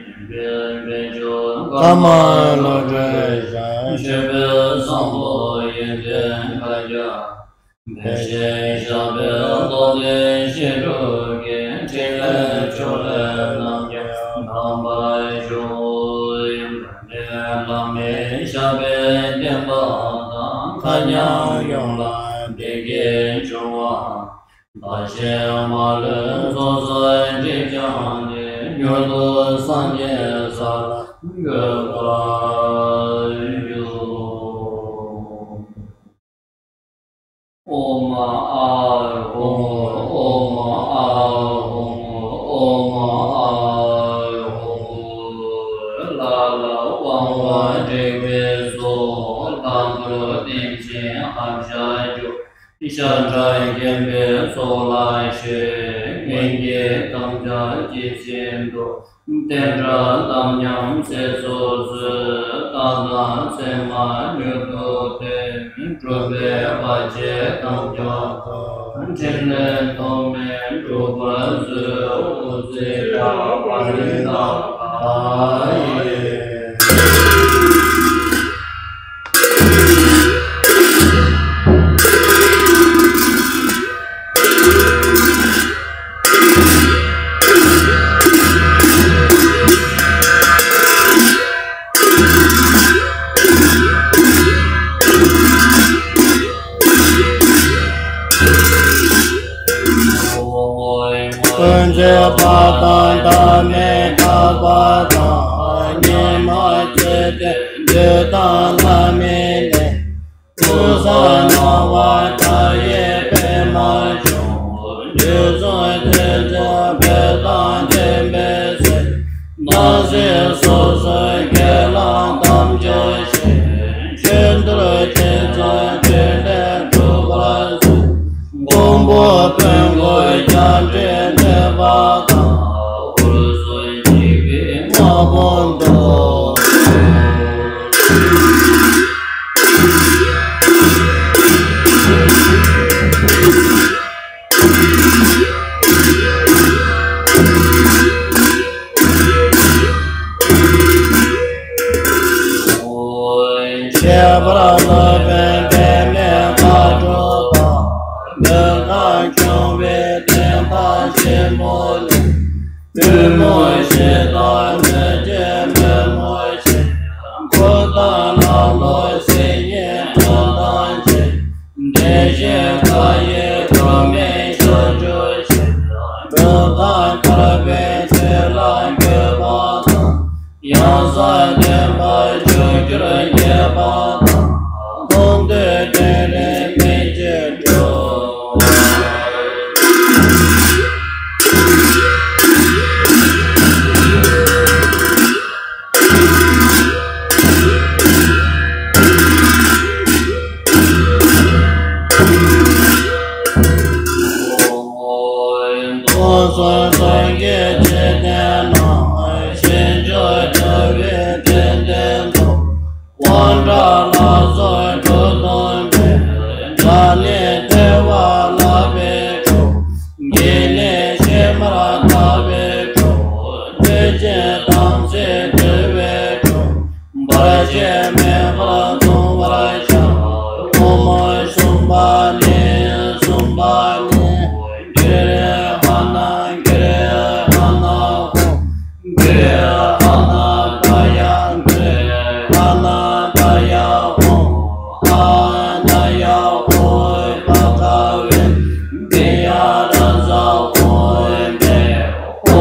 སྟོན་པའི་དཔལ་འབྱོར་ཀརྨ་བློ་གྲོས་ཞབས། མཆོད་པའི་བསམ་པ་ཡོན་ཏན་དཀར་རྒྱ། བདེ་གཤེགས་ཞབས་པད་རྡོ་རྗེ་ཞི་ཁྲོ་གིས། ཕྲིན་ལས་ཕྱོགས་ལས་རྣམ་རྒྱལ་དམ་པར་བཞུགས། བླ་མའི་ཞབས་པད་བརྟན་པ་དང་། མཁའ་མཉམ་ཡོངས་ལ་བདེ་སྐྱིད་འབྱུང་བ། བདག་གཞན་མ་ལུས་ཚོགས་བསགས་སྒྲིབ་སྦྱངས་ནས། མྱུར་དུ་སངས་རྒྱས་ས་ལ་འགོད་པར་ཤོག། ཨོཾ་ཨཱཿཧཱུྃ། ཨོཾ་ཨཱཿཧཱུྃ། ཨོཾ་ཨཱཿཧཱུྃ། ལ་ལ་དབང་པོ་དྲེགས་པའི་ཚོགས། ལྷ་འདོད་དེང་ཕྱིན་ཧམ་བཤད་སྐྱོབ། ཤ་ཁྲག་སྐྱེན་པའི་ཚོགས་ལ་ཞོན། ངན་གྱི་དམ་བཅའ་ཇི་བཞིན་དུ། བསྟན་དགྲ་དམ་ཉམས་ཚེ་སྲོག་གསོལ། རྟགས་དང་མཚན་མ་མྱུར་དུ་ཐོན། གྲུབ་པའི་བར་ཆད་དམ་ཆོས་དང་། ཕྲིན་ལས་ཐོགས་མེད་འགྲུབ་པར་མཛོད། དབུ་རྩེ་ལ་བ་རི་ན་ཁ་ཡི། ཀུན་རྫོབ་པ་དང་བདག་མེད་ཐར་པ་དང་། གཉེན་མ་བཅས་ཏེ་འདོད་དང་ལྷ་མིན་ལས། ཀུན་བཟང་སྣང་བ་མཐའ་ཡས་པདྨ་འབྱུང་། འདོད་གསུམ་ཐེ་ཚོམ་བོད་དང་མཐུན་པའི་ཚེ། སྣང་སྲིད་སོ་སོའི་སྒེར་ལངས་དམ་ཆོས་བཞིན། ཆོས་འདུལ་ཐེ་ཚོམ་ཕྲིན་ལས་འགྲུབ་པར་མཛོད། མགོན་པོ་བོན་སྐུ་རྒྱ་འདྲེ་ཐོད་པ་དང་། འུར་ཟོར་འཇིགས་པའི་དམག་དཔུང་བཟློག། ཁྱད་པར་སློབ་དཔོན་པདྨའི་མཁའ་འགྲོ་དང་། མདུན་ཁམས་སྐྱོང་བའི་བསྟན་པ་ཆེན་པོ་ལས། པུས་མོ་བཞི་དང་མོས་སྤྱན་པུས་མོ་བཞི། འཁོར་དང་ལྷ་ཀླུ་སྲིན་དབྱེན་ཁྲོ་ཐག་ཆོད། བདེ་གཤེགས་མཁའ་ཡི་སྒྲོན་མེ་ཕྱོགས་བཅུར་ཕྱིར། འགྲོ་དང་ཐར་པའི་ཆོས་ལ་འགོད་པ་དང་། ཡང་ཟག་བདེན་པ་བཅོས་བསྒྱུར་རྒྱས་པ་དང་། མཐོང་ཐོས་དྲན་རེག་མིག་འབྱེད་འགྲོ། ལ་སོགས་དྲུག་སྟོང་པའི། ལ་ལས་ཐོས་པ་ལགས་པས་འགྲོ། དགེ་ལས་ཕྱི་མར་བདག་པས་འགྲོ། ཆོས་ཀྱི་དམ་ཚིག་བསྡུ་བས་འགྲོ། བར་ཆད་མེད་པར་མཐོང་བར་བྱ། ཨོཾ་གསུམ་པ་ནི། གསུམ་པ་ནི། གུ་རུ་ཨ་ན་གུ་རུ་ཨ་ན་ཧོ། གུ་རུ་ཨ་ན་ད་ཡ་གུ་རུ་ཨ་ན་ད་ཡ་ཧོ། ཨ་ན་ཡ་ཧོ་བ་ཀ་ཝེ་བི་ཡ་ར་ཛ་ཧོ་བེ། ཨ་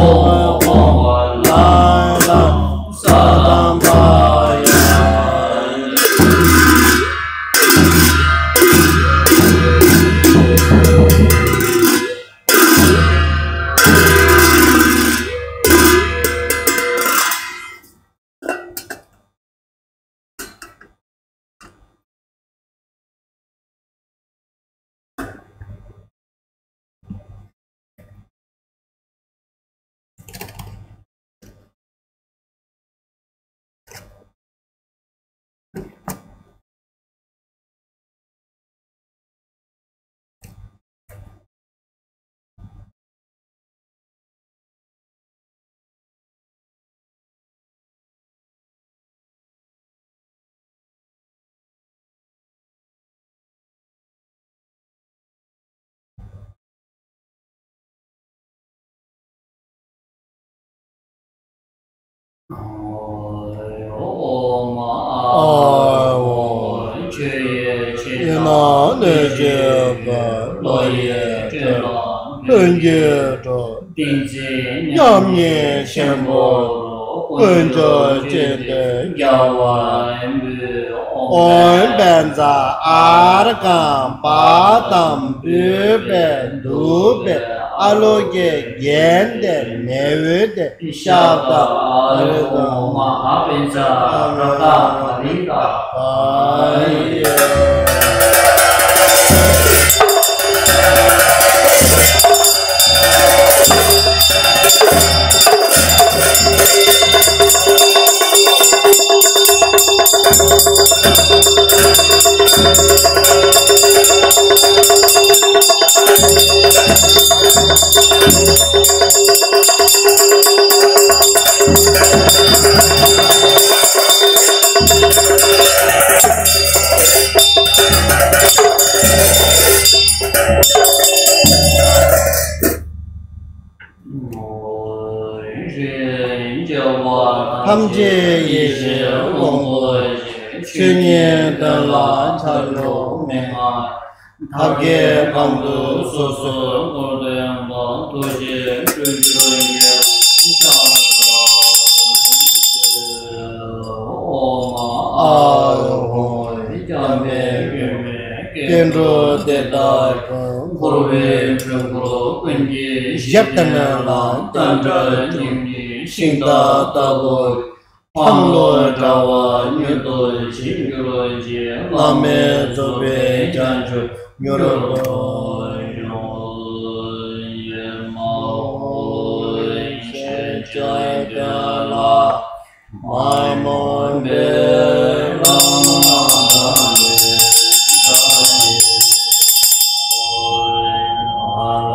ཧོ། ཆོས་ཡི་ཕྱི་ནང་སྣོད་བཅུད་ཀུན། བློ་ཡི་སྤྲིན་ལ་ལྷུན་གྱིས་གྲུབ། ཏིང་འཛིན་མཉམ་ཉིད་ཆེན་པོ་རུ། དཀོན་མཆོག་སྤྱི་དེ་རྒྱལ་བར་འབུལ། ཨོཾ་བཛྲ་ཨཱརྠ་པཱ་དཾ་བུདྡྷ་བདུག་པའི་ཨ་ལོ་ཀེ་རྒྱན་ཏེ་མེ་འོད་ཏེ། ཤབྡ་ཨ་རུ་ཏ་མ་ཧཱ་པཉྩ་རཀྟ་ཀ་ལི་ཀ་ཨ་ཡེ། ཐམས་ཅད་ཡེ་ཤེས་ཀྱི་དབང་པོ་ཆེ། ཆོས་ཉིད་དོན་ལ་ཆགས་ཞེན་མི་མངའ། ཐབས་མཁས་གང་དུ་སོ་སོར་བསྐོར་ལྡན་པ། ཐུགས་རྗེས་སྤྲུལ་པའི་ཡེ་ཤེས་ཀྱང་། ཨོཾ་ཨཱཿཧཱུྃ། འཇམ་དཔལ་དཀྱིལ་མའི་སྐྱེ་འགྲོ་དེ་དག་ཀུན། འཁོར་བའི་འཁྲུལ་འཁོར་ཀུན་གྱི་གཞི་རྟེན་ལ། བསྟན་དགྲ་སྙིང་གི་ཤིང་རྟ་ལྟ་བུར། འཕང་ལོ་དགྲ་བོ་མྱུར་དུ་ཞི་གྱུར་ཅིག། བླ་མེད་རྫོགས་པའི་བྱང་ཆུབ་མྱུར་ཐོབ་ཤོག། ཨོཾ་ཨཱཿཧཱུྃ། ཞེས་བྱ་བ་ལ། མ་མོ་བེ་ར་མ་ར་ལེ་ད་ཡེ། ཨ་ལ་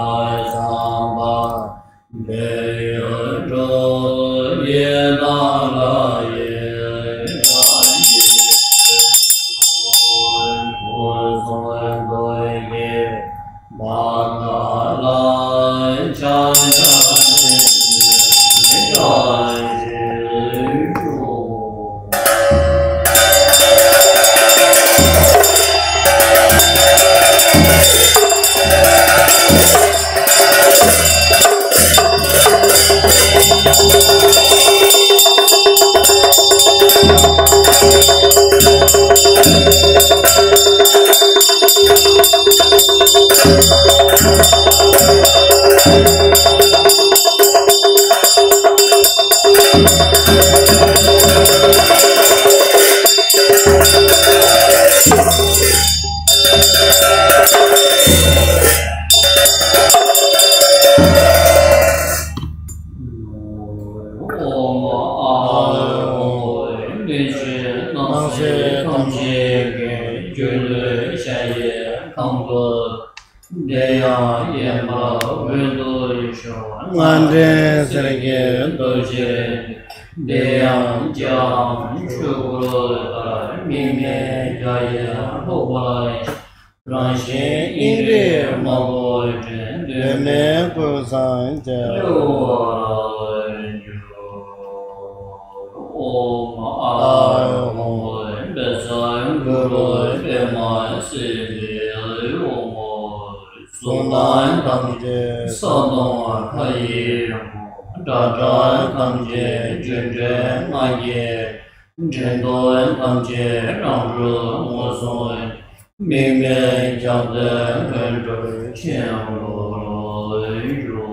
སམ་བྷ་བེ་ཡོ་ཏྲོ་ཡེ་ན་ལ་ཡེ་ད་ཡེ། ཧུ་སོ་དོ་ཡེ། སྲིད་ཐམས་ཅད་ཀྱི་སྒྱུ་ལུས་ཤ་ཡི་ཁམས་སུ། དེ་ཡང་ཡེ་མར་འོད་དུ་ཞུ། སྔར་འདྲེན་གསེར་གྱི་རྡོ་རྗེ། དེ་ཡང་ལྕགས་ཀྱུ་གུ་རུ་ལྟར། དམིགས་མེད་རྒྱ་ཡིས་ཕོག་པར། རང་བཞིན་དབྱིངས་རིག་དམར་པོ་སྤྲས། གདོད་མའི་ཀུན་བཟང་རྒྱལ། ཨོཾ་ཨཱཿཧཱུྃ། བཛྲ་གུ་རུ་པདྨ་སིདྡྷི་ཧཱུྃ། གཟུགས་སྣང་ཐམས་ཅད་ས་དང་མཐའ་ཡས་རིན་པོ། སྒྲ་གྲགས་ཐམས་ཅད་སྒྱུ་འཕྲུལ་སྔགས་ཀྱི། འགྲན་བསྡུར་ཐམས་ཅད་རང་གྲོལ་ངོས་བཟུང་། དམིགས་མེད་རྒྱལ་མཚན་ལྷུན་གྲུབ་ཆེན་པོར་གྱུར།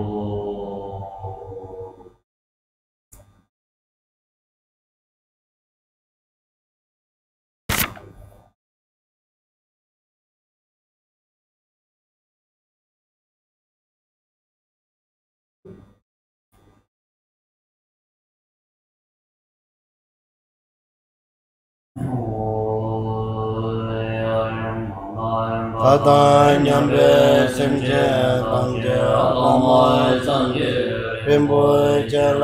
བདག་དང་མཉམ་པའི་སེམས་ཅན་ཐམས་ཅད་བླ་མ་སངས་རྒྱས་རིན་པོ་ཆེ་ལ་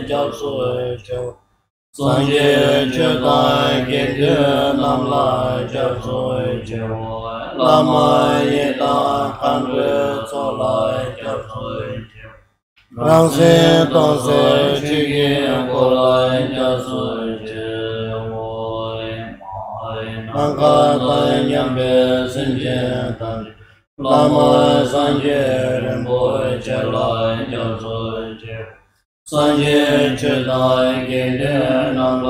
སྐྱབས་སུ་མཆིའོ། སངས་རྒྱས་ཆོས་དང་དགེ་འདུན་རྣམས་ལ་སྐྱབས་སུ་མཆིའོ། བླ་མ་ཡི་དམ་མཁའ་འགྲོའི་ཚོགས་ལ་སྐྱབས་སུ་མཆིའོ། རང་སེམས་སྟོང་གསལ་ཆོས་ཀྱི་འཁོར་ལ་སྐྱབས་སུ་མཆིའོ། ནམ་མཁའ་དང་མཉམ་པའི་སེམས་ཅན་ཐམས་ཅད་བླ་མ་སངས་རྒྱས་རིན་པོ་ཆེ་ལ་སྐྱབས་སུ་མཆིའོ། སངས་རྒྱས་ཆོས་དང་དགེ་འདུན་རྣམས་ལ་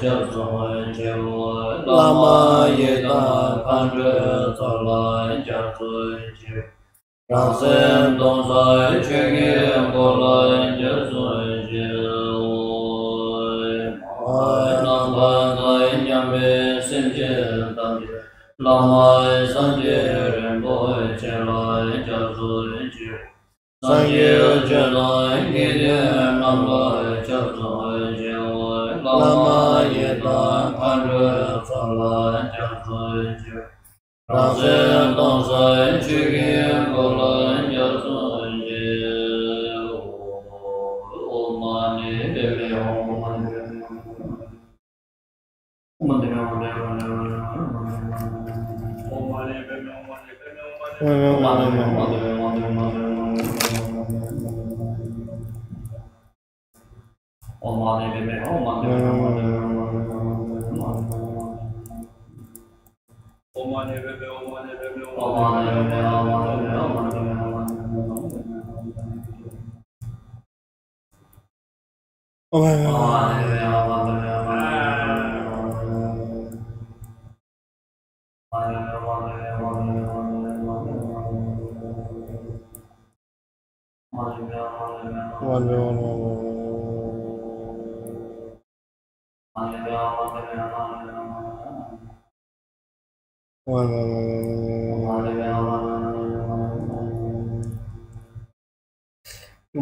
སྐྱབས་སུ་མཆིའོ། བླ་མ་ཡི་དམ་མཁའ་འགྲོའི་ཚོགས་ལ་སྐྱབས་སུ་མཆིའོ། རང་སེམས་སྟོང་གསལ་ཆོས་ཀྱི་འཁོར་ལ་སྐྱབས་སུ་མཆིའོ། ནམ་མཁའ་དང་མཉམ་པའི་སེམས་ཅན་ཐམས་ཅད་བླ་མ་སངས་རྒྱས་རིན་པོ་ཆེ་ལ་སྐྱབས་སུ་མཆིའོ། སངས་རྒྱས་ཆོས་དང་དགེ་འདུན་རྣམས་ལ་སྐྱབས་སུ་མཆིའོ། བླ་མ་ཡི་དམ་མཁའ་འགྲོའི་ཚོགས་ལ་སྐྱབས་སུ་མཆིའོ། རང་སེམས་སྟོང་གསལ་ཆོས་ཀྱི་འཁོར་ལ་སྐྱབས་སུ་མཆིའོ། ཨོཾ་མ་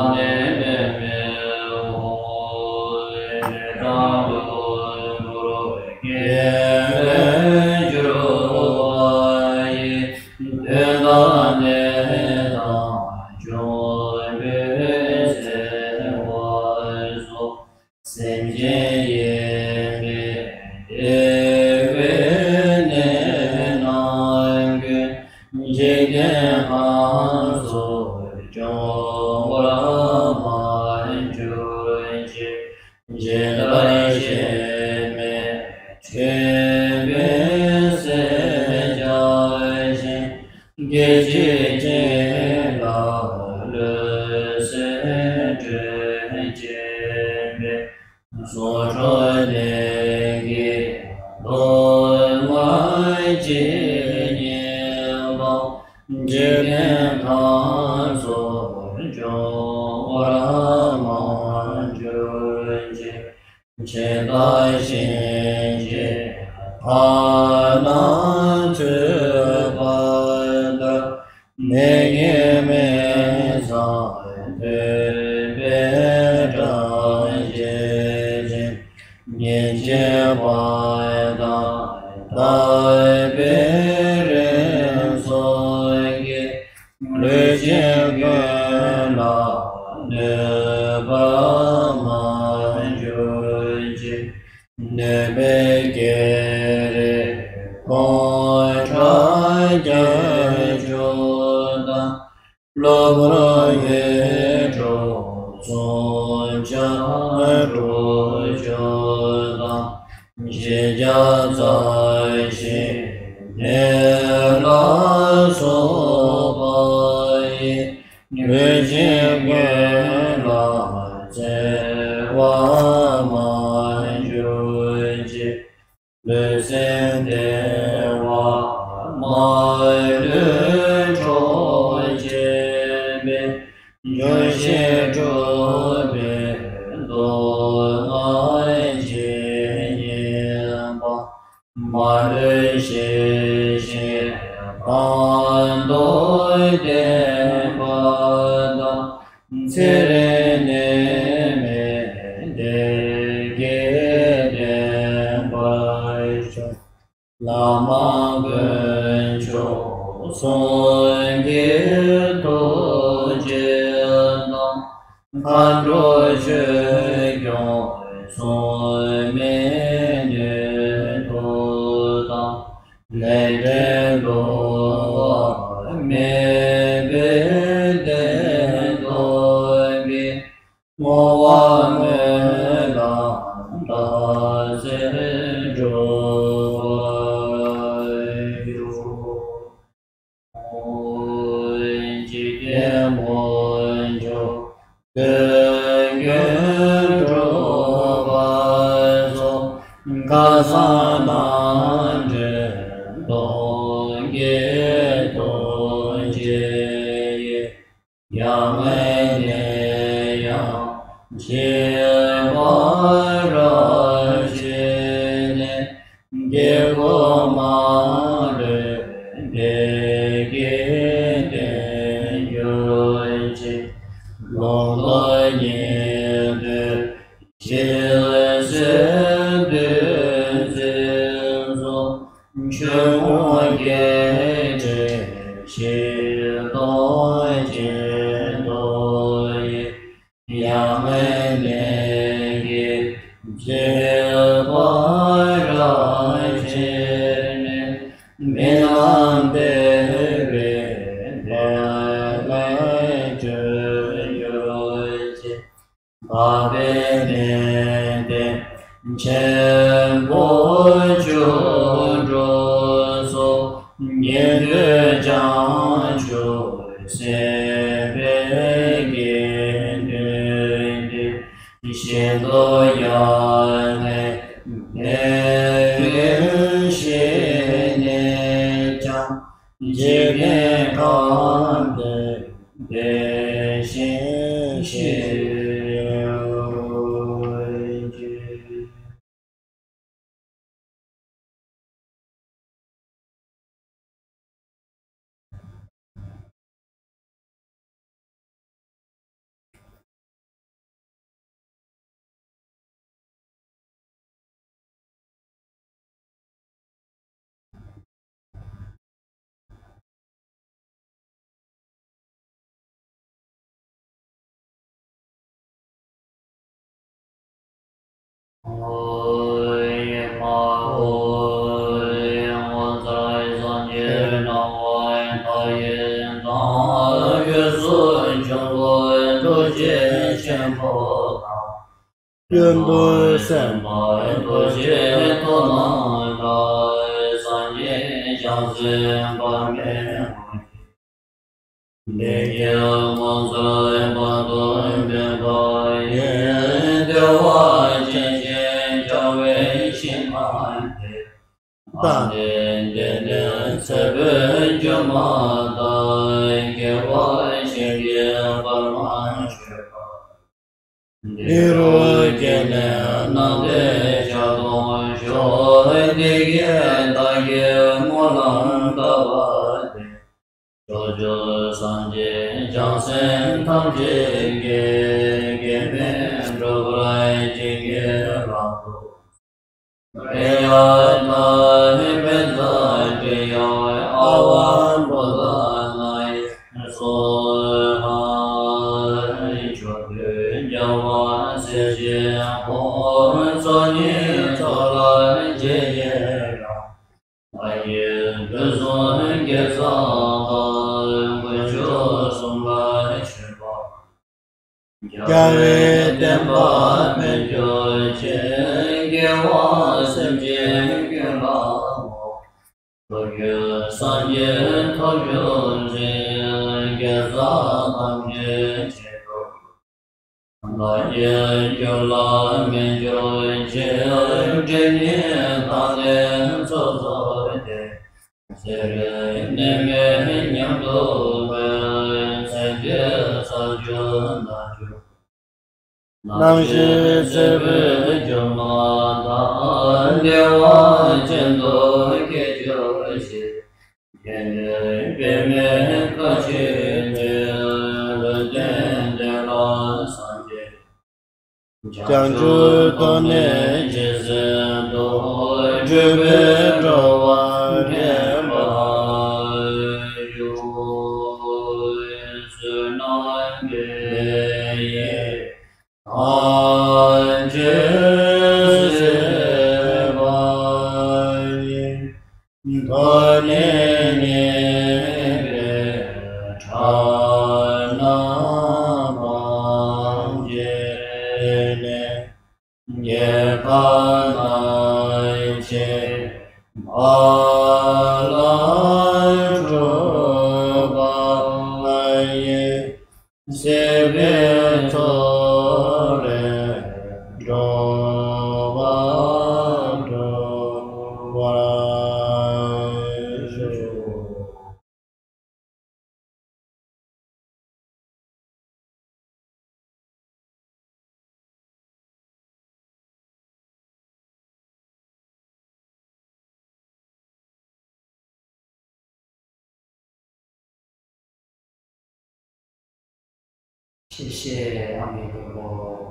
ཎི་པདྨེ་ཧཱུྃ། སེམས་ཅན་ཡིད་མི་བདེ་བའི་ནད་རྣམས་ཀུན། འཇིག་རྟེན་ཁམས་སུ་སྐྱོ་བར་མ་གྱུར་ཅིག། ཇི་ལྟར་གཤེད་མས་ཁྲོས་པའི་ཟས་བཅག་བཞིན། སྐད་ཅིག་གཅིག་ལ་ལུས་སེམས་འདྲེན་བྱེད་པའི། སྲོག་འཕྲོག་ནད་ཀྱིས་གདུང་བ་ཇི་སྙེད་པ། འཇིག་རྟེན་ཁམས་སུ་སྐྱོ་བར་མ་ ཇི་ལྟར་གཤིན་རྗེའི་ཁ་ན་ཚུད་པ་ལྟར། མི་དགེ་མི་བཟང་འདོད་པའི་སྒྲ་ཇི་བཞིན། ཉིན་གཅིག་པ་དང་དག་པའི་རིགས་སོགས་ཀྱིས། ལུས་ཅན་ཀུན་ལ་གནོད་པར་མ་གྱུར་ཅིག། གནོད་པའི་བགེགས་རིགས་དགོངས་འགྲེལ་རྒྱ་མཚོ་དང་། གློ་བུར་ཡེ་འདྲོག་གསུམ་ཆར་འགྲོ་སྐྱོབ་དང་། བཞི་བརྒྱ་རྩ་བཞིའི་ནད་ལ་སོགས་པ་ཡིས། ལུས་ཅན་ཀུན་ལ་འཚེ་བར་མ་གྱུར་ཅིག། ལུས་སེམས་བདེ་བ་མ་ལུས་འཕྲོག་བྱེད་པའི། འབྱུང་བཞི་འཁྲུགས་པའི་གདོན་ལྔ་ཇི་སྙེད་པ། མ་ལུས་ཞི་ཞིང་ཁ་དོག་ལྡན་པ་དང་། ཚེ་རིང་ནད་མེད་བདེ་སྐྱིད་ལྡན་པར་ཤོག། བླ་མ་དཀོན་མཆོག་གསུམ་གྱི་ཐུགས་རྗེ་དང་། མཁའ་འགྲོ་ཆོས་སྐྱོང་སྲུང་མའི་ནུས་མཐུ་དང་། ལས་འབྲས་འགྲོ་བ་མེད་པའི་བདེན་སྟོབས་ཀྱིས། བསྔོ་བ་སྨོན་ལམ་དག་ཚེ་འགྲུབ་པར་ཤོག། འཇིག་རྟེན་དཀོན་མཆོག་དོན་ཀུན་གྲུབ་པ་སོགས། ཁ་སང་ནང་འདྲེན་གདོན་བགེགས་གདོན་བགེགས་ཡི། ཡང་ནས་ཡང་བྱེད་པར་བྱས་ནས། རྒྱལ་པོ་མ་ལུས་བདེ་སྐྱིད་ལྡན་གྱུར་ཅིག། ལོངས་སྤྱོད་ཉིད་དུ་ཞིང་གསོས་བདུད་རྩི་སོགས། ཆོས་སྐུ་བརྒྱད་ཁྲི་བཞི་སྟོང་ཅན་དུ་ཡི། ཡང་ནས་ཡང་བྱེད་པར་བྱས་ནས། མི་རྣམས་བདེ་བའི་བདེ་ལེགས་སྤྱོད་གྱུར་ཅིག། འཕགས་པའི་གནས་བརྟན་ཆེན་པོ་བཅུ་དྲུག་སོགས། དགེ་འདུན་བྱང་ཆུབ་སེམས་དཔའི་དགེ་འདུན་འདི། ཤིན་ཏུ་ཡར་ངས་དེ་བས་ཤིན་ནས་ཀྱང་། འཇིག་རྟེན་ཁམས་འདིར་བདེ་ཞིང་ཞི་བར་གྱུར་ཅིག། ཀུན་ཏུ་སེམས་དཔའི་ཐུགས་རྗེའི་མཐུ་རྣམས་ལ། སངས་རྒྱས་བྱང་སེམས་དཔག་མེད་དབང་གིས། ལས་ཀྱི་དངོས་གཙོ་དཔག་ཏུ་མེད་པ་ཡི། བདེ་བ་ཅན་ཞེས་བྱ་བའི་ཞིང་ཁམས་འདིར། བདག་ནི་འདི་ནས་ཚེ་འཕོས་གྱུར་མ་ཐག་དགེ་བ་གཞན་གྱིས་བར་མ་ཆོད་པ། འདི་རུ་སྐྱེས་ནས་སྣང་མཐའི་ཞལ་མཐོང་ཤོག། དེ་སྐད་བདག་གིས་སྨོན་ལམ་བཏབ་པ་དེ། ཕྱོགས་བཅུའི་སངས་རྒྱས་བྱང་སེམས་ཐམས་ཅད་ཀྱིས། གེགས་མེད་འགྲུབ་པར་བྱིན་གྱིས་བརླབ་ཏུ། རེག་ཡག་དང་བཛྲ་དྲི་ཡག་ཨ་ཝ་བོ་དྷ་ནཱ་ཡེ་སྭཱ་ཧཱ། ཕྱོགས་དུས་རྒྱལ་བ་སྲས་བཅས་དཔུང་། ཚོགས་གཉིས་ཚོགས་རབ་རྗེས་བཞིའི་རང་། ལྷ་ཡི་དུད་གསུམ་དགེ་རྩ་དང་། དཀོན་མཆོག་གསུམ་ལ་མཆོད་པ། རྒྱལ་བའི་བསྟན་པ་འཕེལ་གྱུར་ཅིག། དགེ་བ་སེམས་ཅན་ཀུན་ལ་བསྔོ། ཐུབ་རྒྱུད་སངས་རྒྱས་ཐོབ་གྱུར་ཅིག། དགེ་རྩ་ཐམས་ཅད་ཆེད་དུ། ལྷ་ཡི་རྒྱུད་ལ་སྨིན་གྱུར་ཅིག། སྒྲིབ་གཉིས་དག་ནས་ཚོགས་རྫོགས་ཏེ། ཚེ་རིང་ནད་མེད་ཉམས་རྟོགས་པའི། ཚེ་འདིར་རྩ་རྒྱུད་རྣལ་འབྱོར། རྣམ་ཤེས་ཚེ་འཕོས་གྱུར་མ་ཐག། བདེ་བ་ཅན་དུ་སྐྱེ་གྱུར་ཅིག། དེ་ནས་འབད་མེད་ཁ་ཕྱིར་ཏེ། ལུས་རྟེན་འདི་ལ་སངས་རྒྱས། བྱང་ཆུབ་ཐོབ་ནས་ཇི་སྲིད་དུ། སྤྲུལ་པའི་འགྲོ་བ་འདྲེན་པར་ཤོག། བསོད་ནམས་ཀྱི་ཡེ་ཐང་ཆེ་བ་ཡིས། ཐོབ་ནས་ཉེས་པའི་དགྲ་རྣམས་ཕམ་བྱས་ནས། དགེ་རྩ་རྣམས་ཆེས་ཕ་ལ་སྒྲུབ་པ་ཡི། སྲིད་པའི་མཚོ་ལས་འགྲོ་བ་སྒྲོལ་བར་ཤོག། ཆེ་ཤེས་ཨ་མི་རུ་པོ།